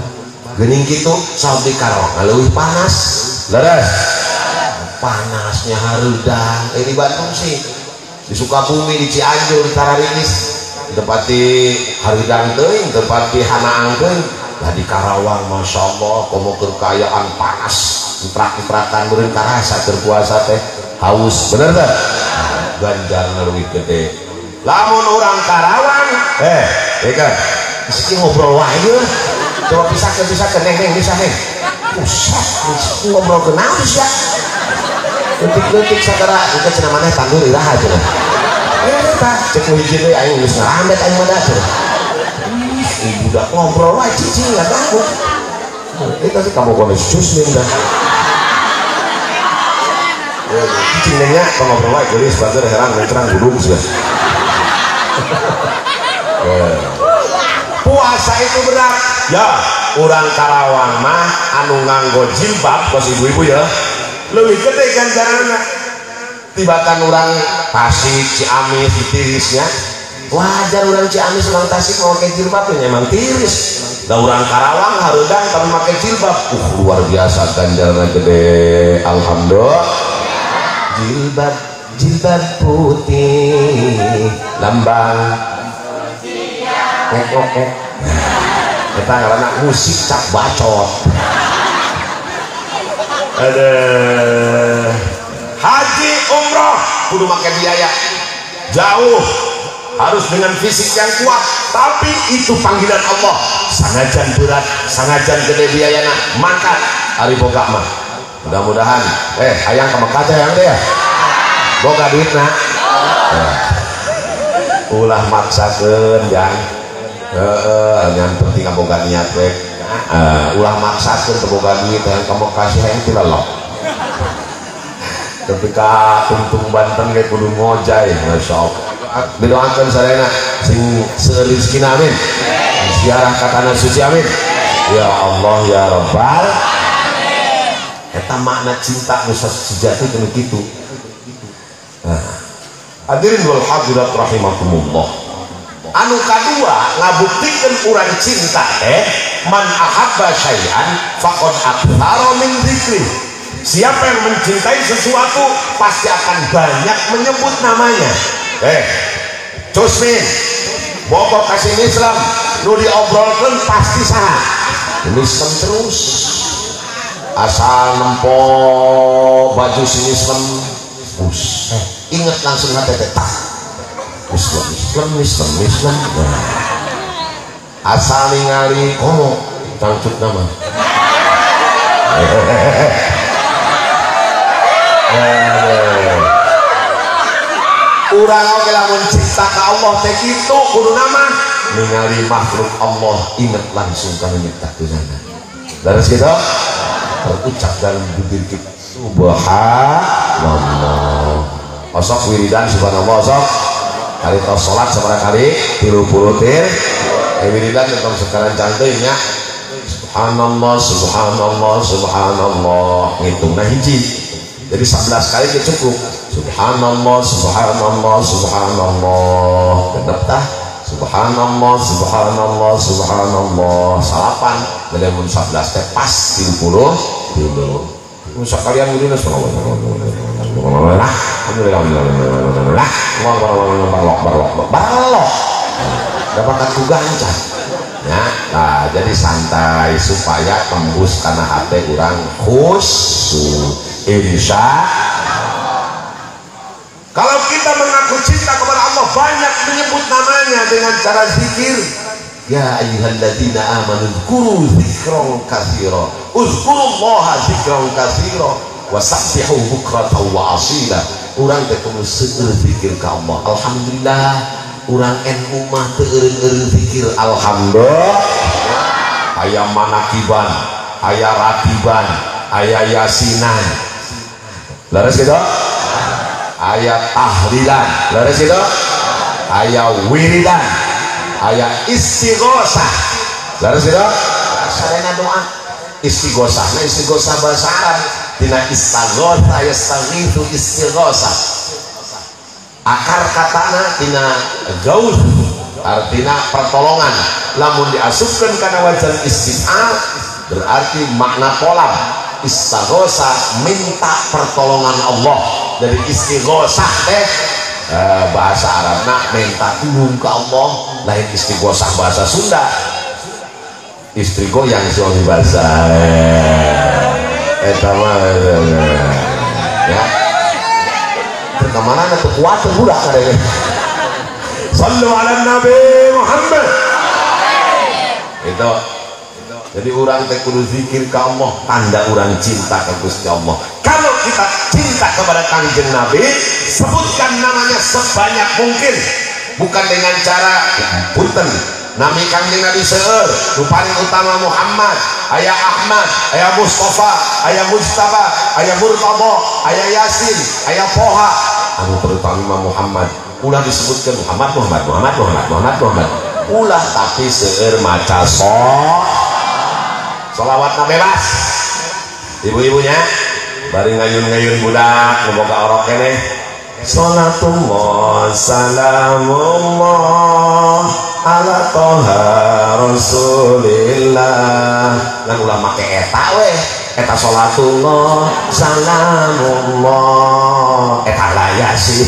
Geuning kitu saur di Karawang leuwih panas. Leres. Panasnya hareudang. Di Bandung sih di Sukabumi, di Cianjur, di Tararinis, tempat di hareudang teuing, tempat di hanaang teuing. Lah di Karawang Masya Allah komo keur kaayaan panas, entrak-entrakan meureun karasa keur puasa teh haus, bener teh? Ganjaran leuwih gede. Lamun urang Karawang, ya kan? Geus ngobrol wae yeuh. Coba pisahkeun neng bisa neng. Buset, ngobrol ke naon sia? Leutik-leutik sagara engke cenah maneh tandur iraha cenah. Eta cek nu hiji deui aing geus ngarambet aing mah da cenah. Ih, budak ngobrol wae cicing enggak takut. Eta sih kamu kono cus nih udah. Cicing nengnya ngobrol wae geulis bager herang mencerang gudung sia. Puasa itu berat. Ya, urang Karawang mah anu nganggo jilbab kos ibu-ibu ya. Leuwih gede ganjaranna tibatan urang Tasik, Ciamis, ditirisnya. Wajar urang Ciamis, urang Tasik mau pakai jilbab ya emang tiris. Lah urang Karawang hareudang tapi make jilbab. Luar biasa ganjaranna gede. Alhamdulillah. Jilbab jilbab putih lambang kek. Kita ngaranna musik cap bacot. Ada haji umroh kudu make biaya. Jauh, harus dengan fisik yang kuat, tapi itu panggilan Allah. Sanajan berat, sanajan gede biayana, mangkat ari boga mah. Mudah-mudahan hayang ka Mekah teh hayang teh ya. Boga duitna. Ulah maksakeun jang. Heeh, yang penting boga niat we. Ulah maksakeun teu boga duit hayang ka Mekah sih hayang ti lelok. Tapi ka tungtung Banten ge kudu ngojay, masyaallah. Didoakeun sadayana sing seueur rezekina, amin. Ziarah ka tanah suci, amin. Ya Allah ya Rabbal. Eta makna cinta nu sejati kudu kitu. Nah, hadirin wal hadirat rahimakumullah. Anu kadua ngabuktikeun urang cinta teh man ahabba syai'an faqad aktsara min dzikri. Siapa yang mencintai sesuatu pasti akan banyak menyebut namanya. Cusmin, bobo kasih Islam, nu diobrolkeun pasti saha? Islam terus. Asal nempo baju si Islam, bus. Ingat langsung hati tak. Islam, Islam, Islam, Islam. Nah. Asal ningali komo, cangcut nama. Urang oge lamun cinta ka Allah teh kitu kudu nama ningali makhluk Allah ingat langsung kana nyiptakeunana. Leres kitu? Terucap dalam bibir kita subhanallah. Osok wiridan subhanallah osok. Kali tos salat sabaraha kali? 30 tir. Wiridan tong sekarang cangteuing nya. Subhanallah subhanallah subhanallah ngitungna hiji. Jadi 11 kali itu cukup. Subhanallah, subhanallah, subhanallah. Genep tah. Subhanallah, subhanallah, subhanallah. Salapan. Jadi mun 11 teh pas 30 tilu. Mun sakalian geuning subhanallah. Alhamdulillah. Barlok barlok barlok. Dapat ku gancang. Ya, nah, jadi santai supaya tembus kana hate urang khusyuk. Insya kalau kita mengaku cinta kepada Allah banyak menyebut namanya dengan cara zikir. Ya ayyuhalladzina amanu dzkuru dzikran katsira, uzkurullaha dzikran katsira wasabbihu bukratan wa asila. Urang teh kudu seueur zikir ka Allah. Alhamdulillah urang NU mah teu eureun-eureun zikir. Alhamdulillah. Aya manakiban, aya ratiban, aya yasinan. Leres gitu? Ayat tahlilan, leres gitu? Ayat wiridan, ayat istighosah, leres gitu? Sarena doa istighosah, nah istighosah bahasa Arab tina istaghotha yastaghithu istighosah. Akar katana tina gaus artina pertolongan. Lamun diasupkeun kana wajan istis'al berarti makna kolam. Istighosah minta pertolongan Allah. Dari istighosah teh bahasa Arabna minta tulung ke Allah, lain istighosah bahasa Sunda. Istri goyang suami bahasa eta mah ya. Perkemanan atau kuat budak kadang. Sallu ala Nabi Muhammad. Itu. Jadi orang teh kudu zikir ka Allah, tanda orang cinta ke Gusti Allah. Kalau kita cinta kepada Kangjeng Nabi, sebutkan namanya sebanyak mungkin. Bukan dengan cara punten. Nami Kangjeng Nabi seueur, nu paling utama Muhammad, aya Ahmad, aya Mustafa, aya Mujtaba, aya Murtadha, aya Yasin, aya Poha. Anu terutama Muhammad. Ulah disebutkan Muhammad, Muhammad, Muhammad, Muhammad, Muhammad, Muhammad. Ulah tapi seueur maca sholawatna bebas. Ibu-ibunya bari ngayun-ngayun budak nu boga orok keneh. Salatullah salamullah ala toha rasulillah. Lan ulah make eta weh, eta salatullah salamullah eta layasin.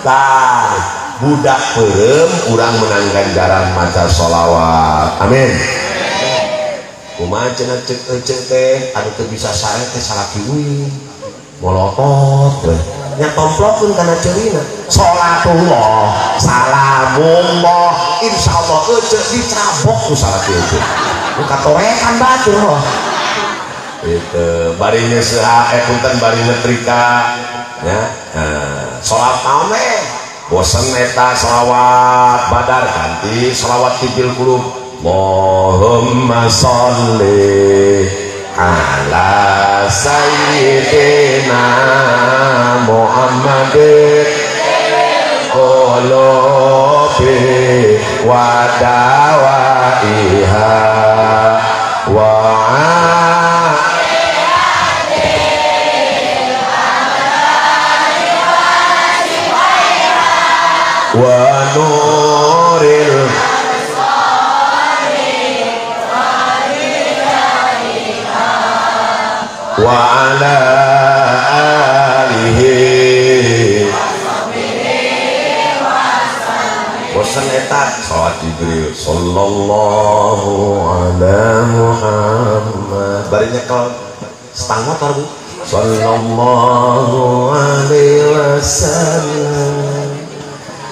Tah budak peureum urang menang ganjaran maca sholawat. Amin. Kumaha cenah ceuk eceu teh anu teu bisa sae teh salaki uing molotot we. Nya tomplokeun kana ceurina. Salatullah, salamullah, insyaallah ece dicabok ku salaki ece. Nu katorekan batur mah. Itu bari nyeuseuha punten bari nyetrika nya. Nah, salat naon we? Bosen eta selawat badar ganti selawat tibil qulub. Allahumma sholli ala sayyidina Muhammadin qulubi wa dawaiha wa wa nuril wa ala alihi. Bosen eta salat Jibril sallallahu ala Muhammad bari nyekel stang motor Bu sallallahu alaihi wasallam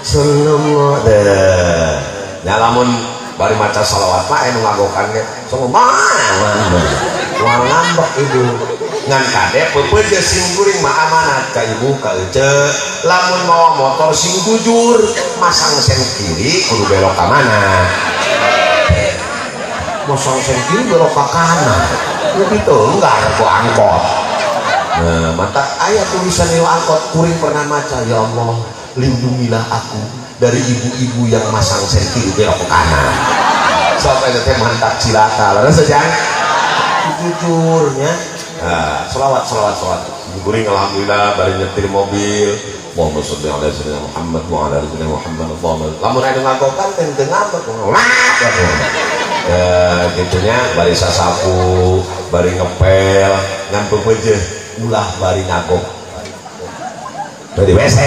sallallahu alaihi. Nya lamun bari maca salawat mah anu ngagokan ge sallallahu moal ngambek ibu ngan kade peupeut sing kuring mah amanat ka ibu ka ece lamun mawa motor sing jujur masang sen kiri kudu belok ka mana masang sen kiri belok ka kanan kitu enggak ku angkot. Nah mata aya tulisan di angkot kuring pernah maca ya Allah lindungilah aku dari ibu-ibu yang masang sen kiri belok ke kanan sampai teh mantap cilaka lalu sejang jujurnya. Nah, selawat selawat selawat kuring alhamdulillah bari nyetir mobil Allahumma sholli ala sayyidina Muhammad wa ala ali sayyidina Muhammad Allahumma lamun anu ngagokan teh teu ngambek ya gitunya bari sasapu bari ngepel ngan peupeujeuh ulah bari ngagok bari WC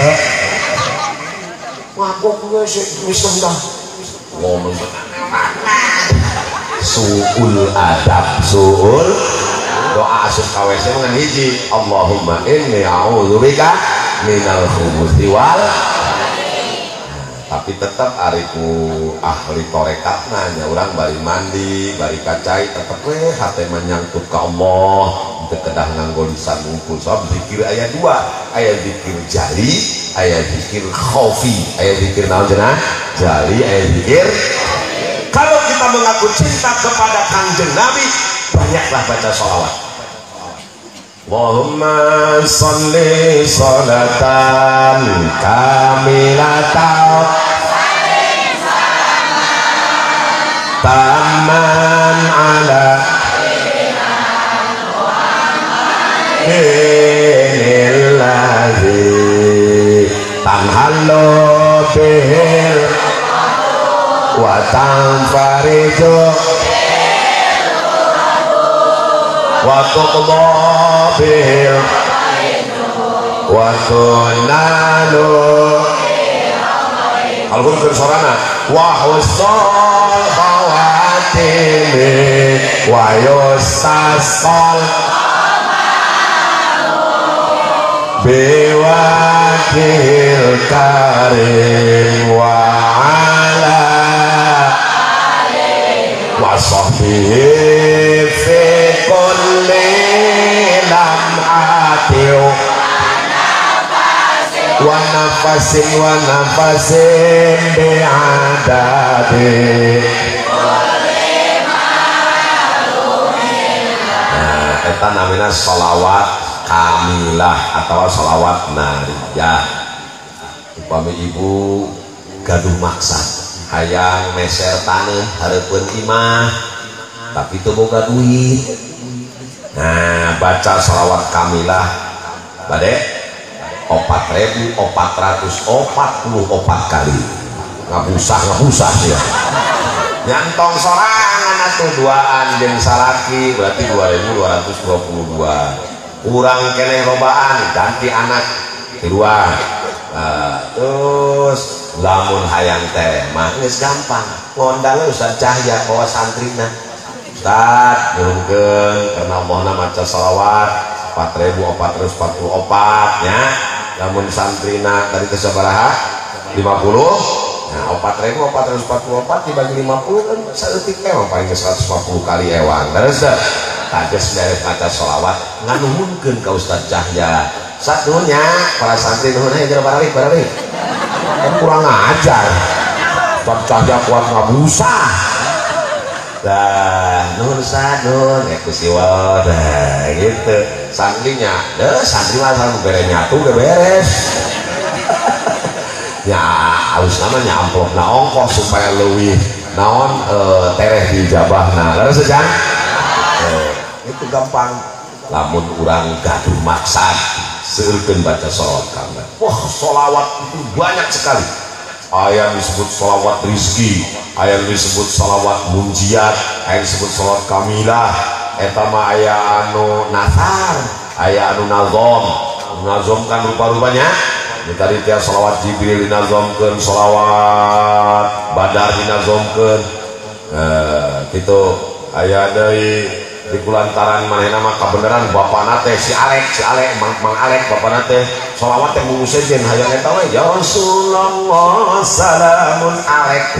ngagok WC geus dah ngomong suul adab suul doa asup ka WC mah hiji Allahumma inni a'udzubika minal khubuthi wal. Tapi tetap ari ku ahli tarekatna nya urang bari mandi bari kacai tetep we hate mah nyangkut ka Allah teu kedah nganggo lisan ngumpul sabab zikir aya dua aya zikir jali aya zikir khofi aya zikir naon cenah jali aya zikir. Kalau kita mengaku cinta kepada Kangjeng Nabi, banyaklah baca sholawat. Allahumma sholli sholatan kamilatan taman ala dinilladzi tanhallu bihil wa tanfarijo wa tuqda bihil wa tunalu al-qur'an sorana wa husnul khawatimi wa yustasqal biwajhil karim wa ala wa sahbihi fi kulli lam'atin wa nafasin wa nafasin bi'adadi. Nah, eta namina sholawat kamilah atau sholawat nariyah. Upami ibu gaduh maksad hayang meser taneuh hareupeun imah tapi teu boga duit. Nah, baca sholawat kamilah bade 4.444 kali ngabusah-ngabusah ya. Nyantong sorangan atuh duaan jeung salaki berarti 2.222. Kurang keneh lobaan ganti anak tiluan. Terus lamun hayang teh mah geus gampang ngondang Ustaz Cahya bawa santrina. Ustaz nyuhunkeun karena Allahna maca sholawat 4.444 nya. Lamun santrina tadi teh sabaraha? 50. Nah, 4.444 dibagi 50 kan saeutik ewang paling 150 kali ewang. Terus tages beres maca sholawat nganuhunkeun ka Ustaz Cahya. Satunya para santri nuhun aya jero baralik baralik. Kan kurang ajar. Ustaz Cahya kuat ngabusa. Dah, nuhun Ustaz, nuhun ya kusiwa dah gitu. Santrinya, deh santri mah asal bere nyatu ge beres. Ya halus namanya amplopna ongkos supaya leuwih naon tereh dijabahna. Leres Jang? Itu gampang. Lamun urang gaduh maksad seueurkeun baca sholawat kanggo. Wah, sholawat itu banyak sekali. Aya disebut sholawat rizki, aya disebut sholawat munjiat, aya disebut sholawat kamilah. Eta mah aya anu nasar, aya anu nazom. Nazom kan rupa-rupanya. Tadi tiap sholawat Jibril dinazomkeun, sholawat Badar dinazomkeun. Gitu aya deui di kulantaran manehna mah kabeneran bapana teh si Alek, Mang Alek bapana teh sholawat teh mung sejen hayang eta we ya Rasulullah salamun alek.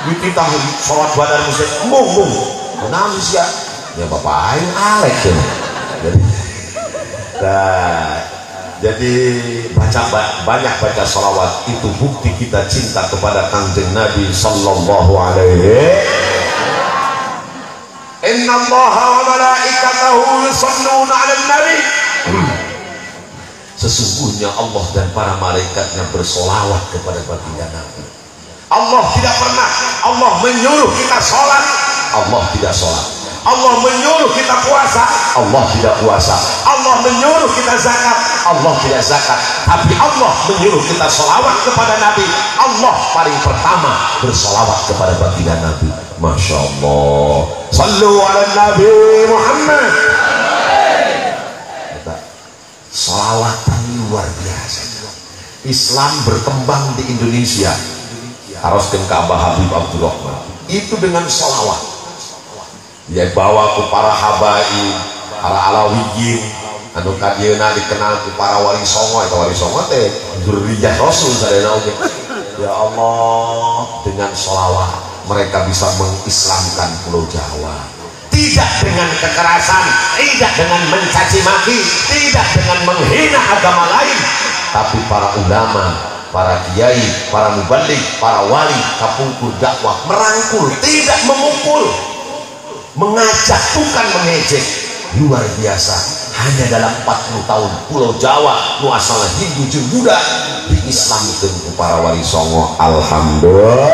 Dititah sholawat Badar mung mung. Kunaon sia? Ya bapak aing Alek cenah. Jadi nah, jadi baca banyak baca sholawat itu bukti kita cinta kepada Kangjeng Nabi sallallahu alaihi. Inna Allaha wa malaikatahu yusholluna 'alan nabi. Sesungguhnya Allah dan para malaikatnya bersolawat kepada baginda Nabi. Allah tidak pernah, Allah menyuruh kita sholat, Allah tidak sholat. Allah menyuruh kita puasa, Allah tidak puasa. Allah menyuruh kita zakat, Allah tidak zakat. Tapi Allah menyuruh kita sholawat kepada Nabi. Allah paling pertama bersolawat kepada baginda Nabi. Masya Allah. Sallu ala Nabi Muhammad. Sholawatan luar biasa. Islam berkembang di Indonesia. Haruskan ke Abah Habib Abdurrahman. Itu dengan sholawat. Dia bawa ke para habaib, para alawiyin, anu kadieuna dikenal ku para wali songo, eta wali songo teh dzurriyyah Rasul sadayana oge. Ya Allah, dengan sholawat mereka bisa mengislamkan Pulau Jawa. Tidak dengan kekerasan, tidak dengan mencaci maki, tidak dengan menghina agama lain, tapi para ulama, para kiai, para mubaligh, para wali kapungkur dakwah merangkul, tidak memukul, mengajak bukan mengejek. Luar biasa. Hanya dalam 40 tahun Pulau Jawa nu asalna Hindu jeung Buddha diislamkeun ku para wali songo. Alhamdulillah.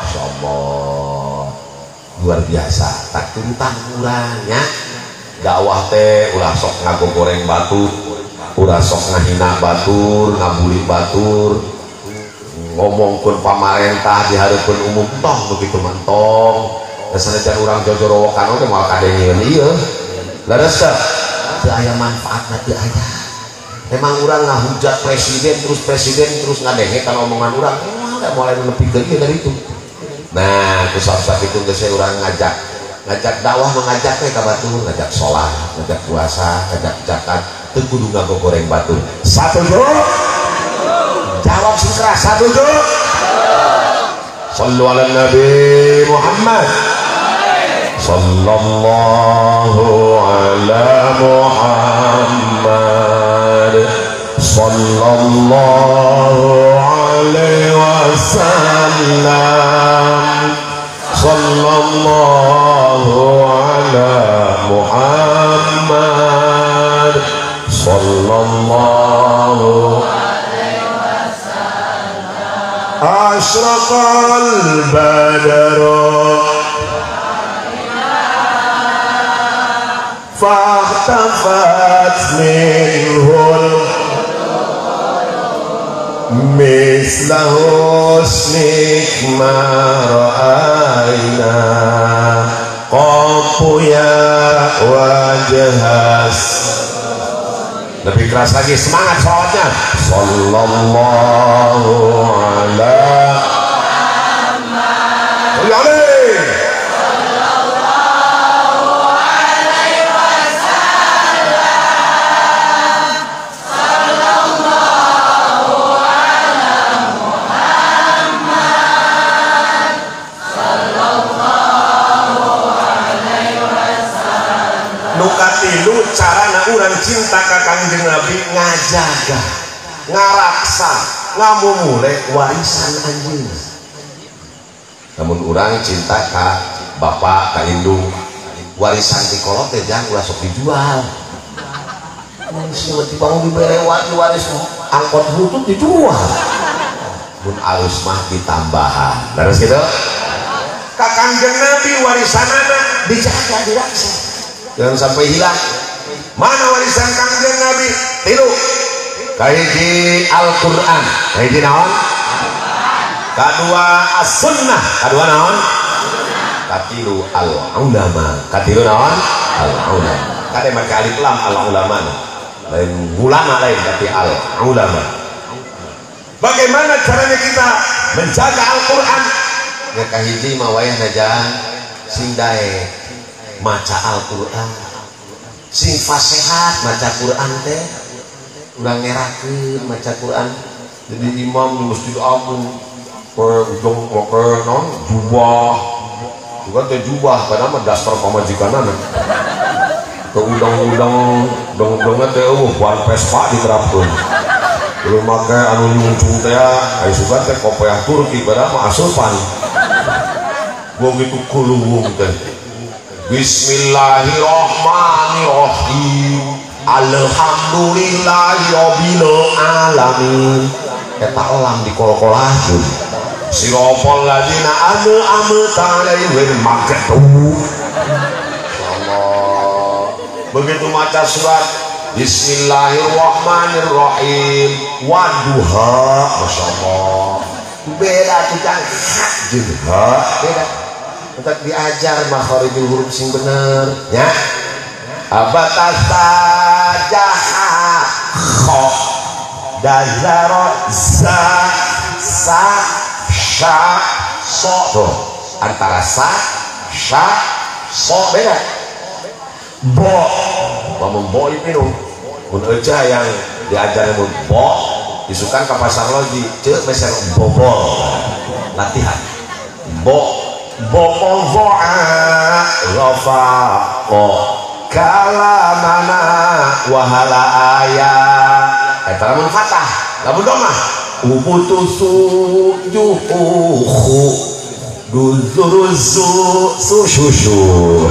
Insyaallah. Luar biasa. Tak turutan urang nya. Dakwah teh ulah sok ngagogoreng batur, ulah sok ngahina batur, ngabuli batur, ngomongkeun pamarentah di hareupeun umum tong begitu mentong. Sanajan urang jojorowokan oge moal kadengeun ieu. Leres teu? Teu aya manfaatna, teu aya. Emang urang ngahujat presiden terus ngadenge kana omongan urang, emang da moal nepikeun ieu dari itu. Nah, ku sabab itu geus urang ngajak dakwah, mengajak we ka batur, ngajak salat, ngajak puasa, ngajak zakat, teu kudu ngagogoreng batur. Satuju? Jawab sing keras, satuju? Sallu ala Nabi Muhammad. Sallallahu ala Muhammad. Sallallahu alaihi wasallam. Sallallahu ala Muhammad. Sallallahu alaihi wasallam. Ashraqal badru fahtafat minhul misla husnik ma ra'ayna qafu ya wajhas. Lebih keras lagi, semangat sholawatnya. Sallallahu ala Muhammad. Sallallahu alaihi wasallam. cinta ka Kangjeng Nabi ngajaga, ngaraksa, ngamumule warisan anjeunna. Namun urang cinta ka bapak, ka indung, warisan ti kolot teh jangan ulah sok dijual. Manusia mah dibangun dibere waris angkot butut dijual. Mun alus mah ditambahan. Terus gitu. Ka Kangjeng Nabi warisanana dijaga, diraksa. Jangan sampai hilang. Mana warisan Kangjeng Nabi? Tilu. Kahiji Al-Qur'an. Kahiji naon? Kadua As-Sunnah. Kadua naon? Katilu al-ulama. Katilu naon? Al-ulama. Kade make alif lam al-ulama. Lain ulama lain tapi al-ulama. Bagaimana caranya kita menjaga Al-Qur'an? Ya kahiji mah wayahna jang sing daek maca Al-Qur'an. Sing fasehat maca Qur'an teh urang ngerakeun maca Qur'an. Jadi imam di Masjid Agung ke ujung ke non jubah. Juga teh jubah padahal mah dasar pamajikanana. Ke udang-udang udang-udangna teh eueuh wan Vespa diterapkeun. Belum make anu nyungcung teh aya sugan teh kopiah Turki padahal mah asupan. Begitu kuluwung teh. Bismillahirrahmanirrahim. Alhamdulillahirabbil alamin. Eta elam dikol-kolahkeun. Sirapal ladzina an'amta alaihim maghdub. Insyaallah. Begitu maca surat Bismillahirrahmanirrahim waduha, masyaallah. Beda tuh jang jeung ha, beda. Entak diajar makharijul huruf sing bener nya. Abatasa jaha kha dazara za sa sya so. Tuh, antara sa sya so beda. Bo lamun bo minum mun eja yang diajarnya mun bo isukan ka pasar loji ceuk meser bobol latihan bo bo voa ghafa ko kalamana wahala aya eta lamun fathah lamun domah ubutusu juhu duzuruzu sususu.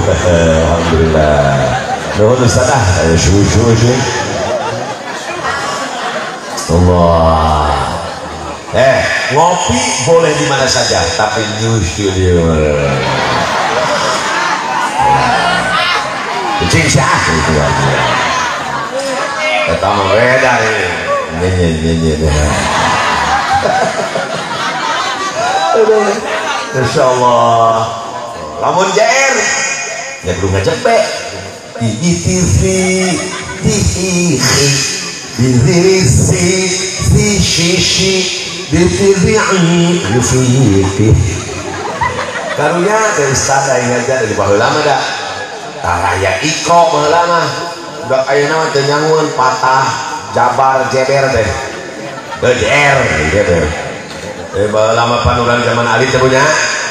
Alhamdulillah. Nuhun Ustaz ah susu. Allah. Ngopi boleh di mana saja tapi nyusu di mana. Kucing sah gitu aja. Eta mah beda ini. Nyenye. Aduh. Insyaallah. Lamun JR ya kudu ngajepek. I T V T I B C C C B T V I V T. Karunya dari ustaz aing ngajar di baheula mah da. Taraya iko baheula mah. Budak ayeuna mah teu nyangun patah jabar jeber teh. JR jeber. Baheula mah panuran zaman alif teh punya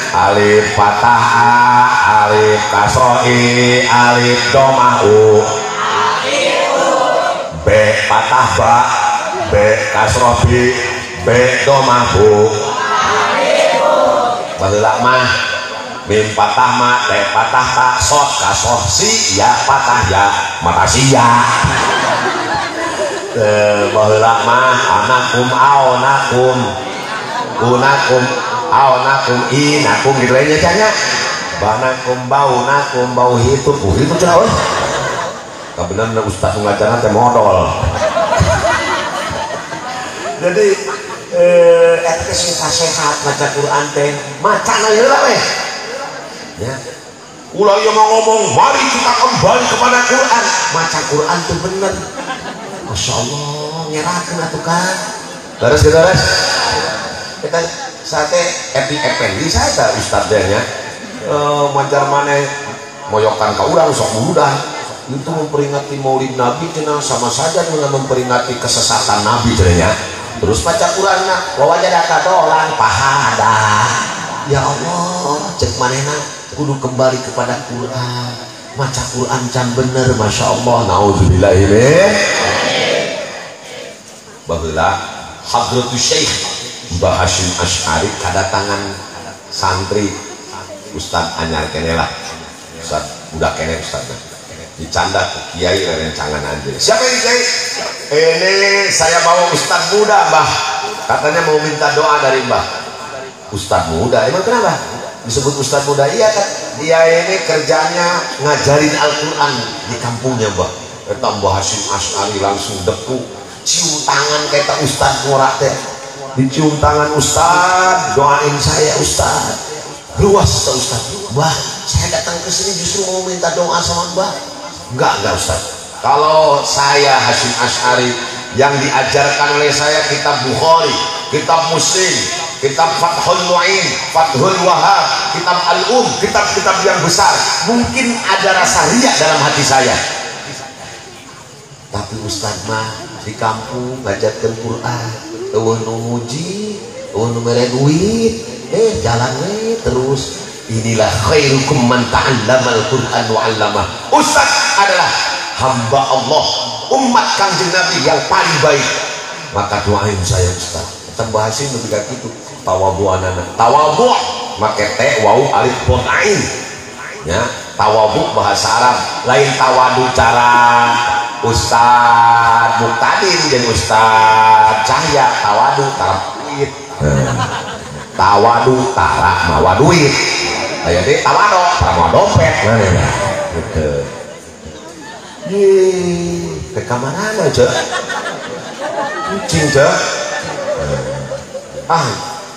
alif patah a, alif kasroh i, alif domah u, b patah ba, b kasroh b, b domah bu. Baheula mah mim patah ma, t patah ta, sot kasroh si, ya patah ya, mata sia. Baheula mah anakum aonakum unakum aonakum inakum gitu lainnya canya banakum baunakum bau hitung hitung cenah euy kabeneran ustaz ngajarna teh modol. Jadi eta teh sing sehat maca Quran teh macana heula we ya. Ulah ieu mah ngomong mari kita kembali kepada Quran, maca Quran teh bener. Masyaallah ngerakeun atuh kan. Leres gitu leres. Kita sate epi ependi saya ustadznya majar maneh moyokan ka urang sok buludah itu memperingati Maulid Nabi cenah sama saja dengan memperingati kesesatan Nabi cenah. Terus baca Quranna wa wajadaka dolan pahada. Ya Allah cek manehna kudu kembali kepada Quran. Maca Quran can bener, Masya Allah. Nauzubillahi min. Baheula Hadratus Syekh Mbah Hasyim Asy'ari kadatangan santri Ustad anyar kene lah. Ustad budak kene ustadna. Dicanda ku kiai rencangan anjeun. Siapa ini kiai? Ini saya bawa ustad muda, Mbah. Katanya mau minta doa dari Mbah. Ustad muda, emang kenapa? Disebut ustad muda? Iya kan, dia ini kerjanya ngajarin Al-Quran di kampungnya, Mbah. Eta Mbah Hasyim Asy'ari langsung deku, cium tangan kayak ustad ngorak teh. Dicium tangan ustad, doain saya ustad. Luas ustad. Mbah, saya datang ke sini justru mau minta doa sama Mbah. Enggak ustad. Kalau saya Hasyim Asy'ari yang diajarkan oleh saya kitab Bukhari, kitab Muslim, kitab Fathul Mu'in, Fathul Wahab, kitab Al-Um, kitab-kitab yang besar, mungkin ada rasa riya dalam hati saya. Tapi ustad mah di kampung ngajarkeun Quran, eueuh nu muji, eueuh nu mere duit, jalan we terus. Inilah khairukum man ta'allamal Qur'an wa 'allamah. Ustad adalah hamba Allah, umat Kangjeng Nabi yang paling baik. Maka doain saya ustad. Kita bahasin lebih kayak gitu. Tawabu'anana. Tawabu' make t waw alif dot ain. Ya, tawabu bahasa Arab, lain tawadu cara Ustad Muktadin jeung Ustad Cahya, tawadu tara duit. Tawadu tara mawa duit. Aya deui tawado tara mawa dompet. Nah, gitu. Ye, ke kamarana aja. Kucing cek. Ah,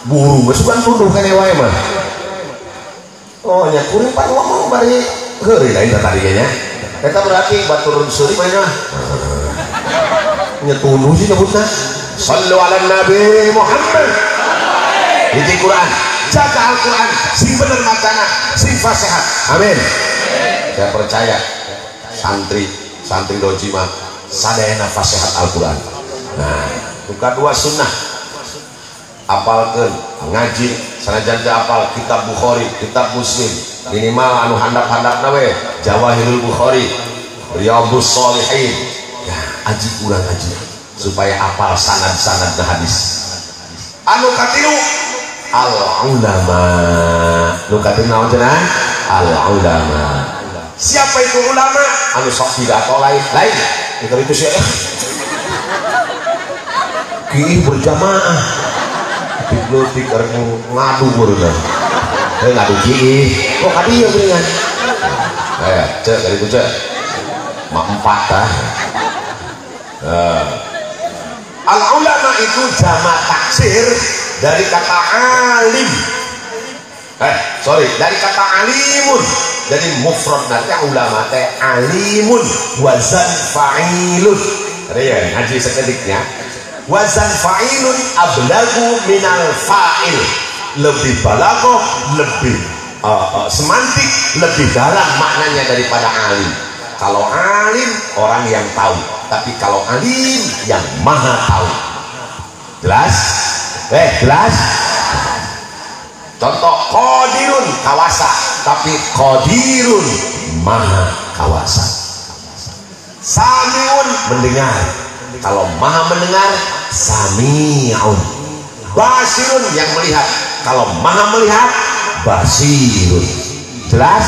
burung geus bukan tuduh kene wae mah. Oh, nya kuring pan ngomong bari heureuy lain tadi nya. Eta berarti batur seuri mah nya. Nya tunduh sih nyebutna. Sallu ala Nabi Muhammad. Hiji Quran, jaga Al-Quran, sing bener macana, sing fasehat. Amin. Saya percaya santri santri doji mah sadayana fasehat Al-Quran. Nah, buka dua sunnah. Apalkeun ngaji sanajan teu apal kitab Bukhari, kitab Muslim, minimal anu handap-handapna we Jawahirul Bukhari, Riyadhus Shalihin. Ya, aji urang aji supaya apal sanad-sanad hadis. Anu katilu al ulama. Nu katilu naon cenah? Al ulama. Siapa itu ulama? Anu sok pidato lain, lain. Itu sih. Kiih berjamaah. Leutik ngadu meureunna. Ngadu kiih. Kok ka dieu geuningan? Cek dari ku cek. Mak empat tah. Al ulama itu jamak taksir dari kata alim. Sorry, dari kata alimun. Jadi mufrad nanti ulama teh alimun wazan fa'ilun. Ada ya ngaji sekediknya. Wazan fa'ilun ablagu minal fa'il. Lebih balaghah, lebih semantik, lebih dalam maknanya daripada alim. Kalau alim orang yang tahu, tapi kalau alim yang maha tahu. Jelas? Jelas? Contoh qadirun kawasa, tapi qadirun maha kawasa. Samiun mendengar. Kalau maha mendengar, sami'un. Basirun yang melihat. Kalau maha melihat, basirun. Jelas?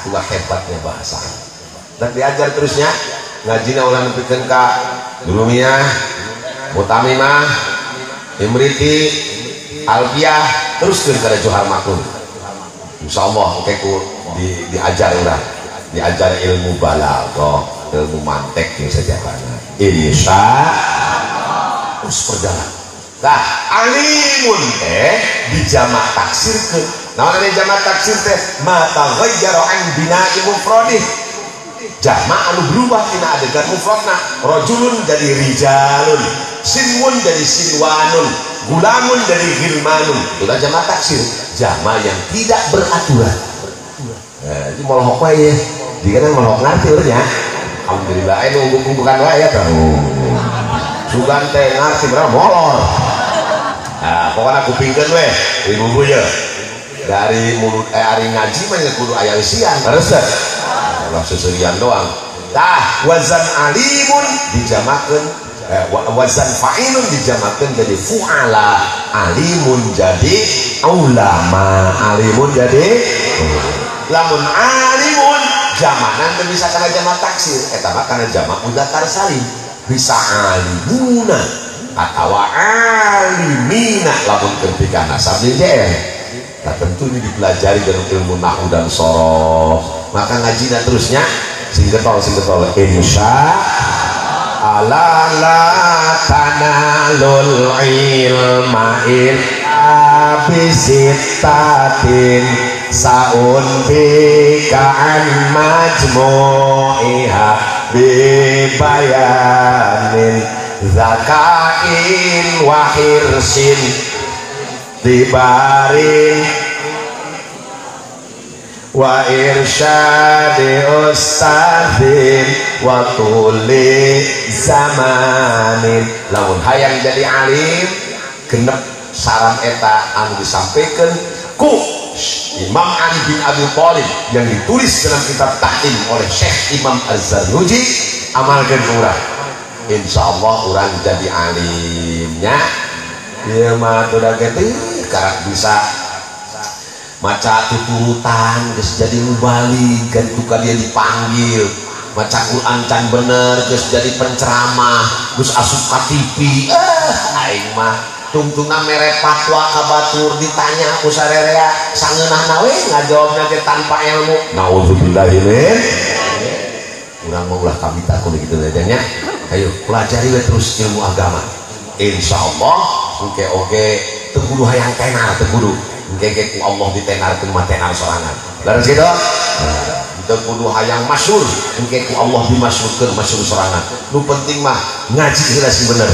Itulah hebatnya bahasa. Dan diajar terusnya ngajina ulah nepikeun ka Jurumiyah, Mutamimah, Imriti, Alfiyah, teruskeun ka Johar Makun. Insyaallah engke ku diajar urang, diajar ilmu balaghah, ilmu mantek jeung sajarahna. Insya terus berjalan. Nah, alimun teh dijamak taksirkeun. Naon anu jamak taksir teh? Ma taghayyara an bina'i mufradih. Jamak anu berubah tina adegan mufradna. Rajulun jadi rijalun, sinwun jadi sinwanun, gulamun jadi ghilmanun. Itulah jamak taksir, jamak yang tidak beraturan. Nah, itu molohok wae ya. Jika molohok ngarti urang nya. Alhamdulillah, ini nunggu-nunggukan wae ya tahu. Sugan teh ngarti berapa molor. Nah, pokoknya kupingkeun we, ibu-ibu ya. Dari mulut ari ngaji mah kudu aya isian. Terus teh. ulah seserian doang. Tah wazan alimun dijamakeun wazan fa'ilun dijamakeun jadi fu'ala, alimun jadi ulama, alimun jadi lamun alimun jamanan teu bisa kana jamak taksir, eta mah kana jamak mudzakkar salim, bisa alimuna atawa alimina lamun ketika nasab jeung JR. Nah tentu ini dipelajari dalam ilmu nahwu dan sorof, maka ngajina terusnya sing getol insya Allah la tanalul ilma illa bisittatin saun bika an majmu'iha bibayanin zakain wa hirsin dibarin wa irsyadi ustadzin wa tuli zamanin. Lamun hayang jadi alim genep saran eta anu disampaikan ku Imam Ali bin Abi Thalib yang ditulis dalam kitab Ta'lim oleh Syekh Imam Az-Zarnuji, amalkan urang, insyaallah urang jadi alimnya. Ieu mah udah gede karak bisa maca tuturutan geus jadi mubalik kan tuh dia dipanggil, maca Quran can bener geus jadi penceramah, geus asup ka TV. Aing mah tungtungna mere fatwa ka batur ditanya ku sarerea sangeunahna we ngajawabna ge tanpa ilmu. Nauzubillahi min. Urang mah ulah kabita kudu kitu nya. Ayo pelajari we terus ilmu agama. Insyaallah engke oge teu kudu hayang tenar, teu kudu. Engke ku Allah ditenarkeun mah tenar sorangan. Leres kitu? Teu kudu hayang masyhur, engke ku Allah dimasyhurkeun masyhur sorangan. Nu penting mah ngaji heula sing bener.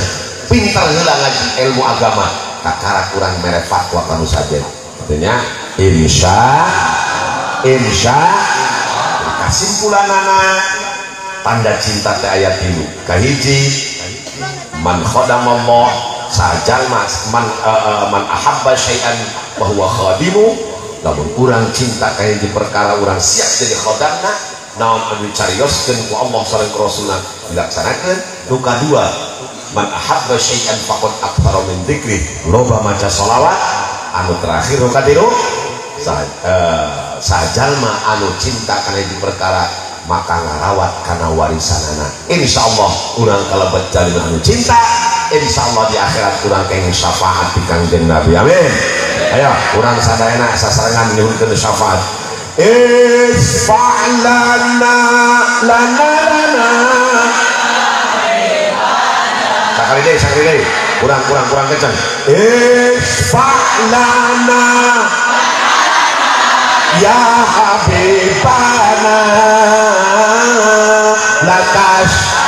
Pintar heula ngaji ilmu agama, kakara kurang mere fatwa kanu sajen. Artinya insya kasimpulanana tanda cinta teh ayat 3. Kahiji man khadamallah sajalma man ahabba syai'an wa huwa khadimu. Lamun urang cinta ka hiji perkara urang siap jadi khodamna, naon anu dicarioskeun ku Allah sareng Rasulna dilaksanakeun. Nu kadua man ahabba syai'an faqad aktsara min dzikri, loba maca sholawat. Anu terakhir nu katilu sajalma anu cinta kana hiji perkara maka ngarawat kana warisanana. Insyaallah urang kalebet jalma anu cinta, insyaallah di akhirat urang kenging syafaat di Kangjeng Nabi. Amin. Ayo urang sadayana sasarengan nyuhunkeun syafaat. Isfa' lana lana lana. Sakali deui, kurang kencang. Isfa' lana ya habibana lakas.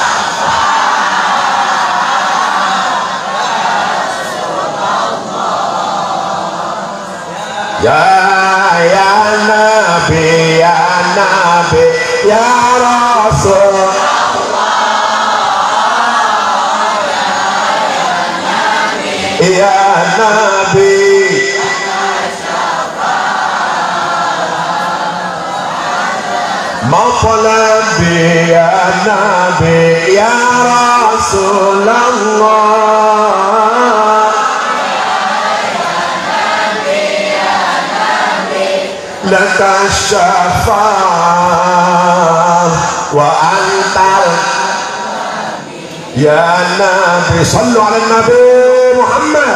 Ya ya Nabi, ya Nabi, ya Rasul. Ya Nabi, maupun Nabi, ya Nabi, ya Rasulullah. Laka syafa'ah wa antal ya Nabi. Sallu ala Nabi Muhammad.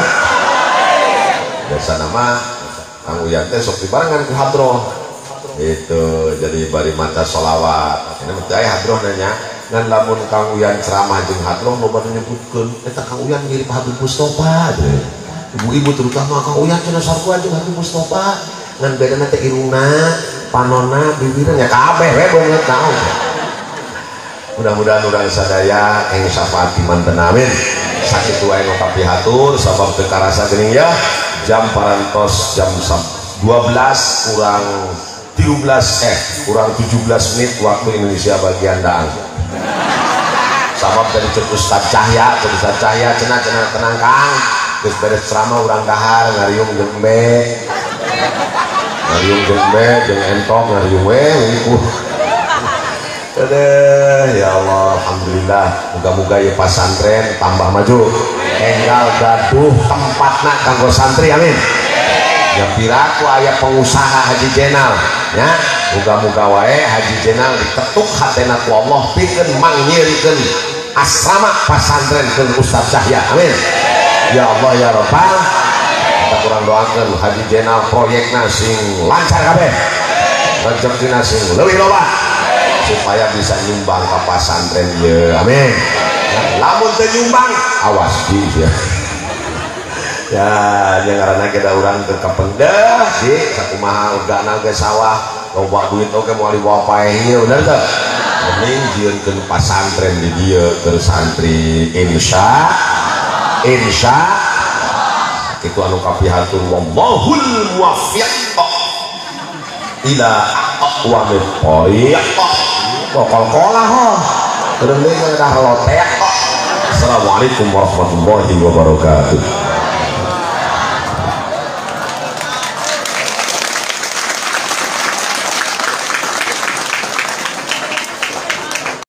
Biasa nama Kang Uyan teh sok dibarengan ku hadroh itu, jadi bari maca sholawat ini mah aya hadroh nanya ngan lamun Kang Uyan ceramah jeung hadroh loba nu nyebutkeun eta Kang Uyan mirip Habib Mustofa. Ibu-ibu terutama Kang Uyan cenah sarua jeung Habib Mustofa, ngan bedana teh irungna, panonna, bibirna nya kabeh we beungeut naon. Mudah-mudahan urang sadaya ing syafaat manten amin. Sakitu wae nu kapihatur sabab teu karasa geuning ya. Jam parantos jam 12 kurang 13 kurang 17 menit waktu Indonesia bagian Daang. Sabab dari cek Ustaz Cahya, cek Ustaz Cahya cenah cenah tenang Kang. Geus beres ceramah urang dahar ngariung jeung embe. Ngariung jeung embe jeung entok ngariung we niku. Aduh, ya Allah, alhamdulillah. Muga-muga ya pasantren tambah maju. Enggal gaduh tempatna kanggo santri, amin. Ya piraku aya pengusaha Haji Jenal, ya. Muga-muga wae Haji Jenal diketuk hatena ku Allah pikeun mangyirikeun asrama pasantren ke Ustaz Cahya, amin. Ya Allah ya Rabbal, kita kurang doakan Haji Jenal proyekna sing lancar kabeh, rezekina sing leuwih loba supaya bisa nyumbang ke pasantren ye, amin. Lamun teu nyumbang awas di ya. Ya nya ngaranna kita urang teu kapendeh sih sakumaha ugana ge sawah loba duit oge moal dibawa paeh ieu bener teu? Mending jieunkeun pasantren di dieu keur santri insya insya itu anu kapihatur wallahul muwaffiq ila aqwamit thoriq. Kol-kolah ho terus dah lotek. Assalamualaikum warahmatullahi wabarakatuh.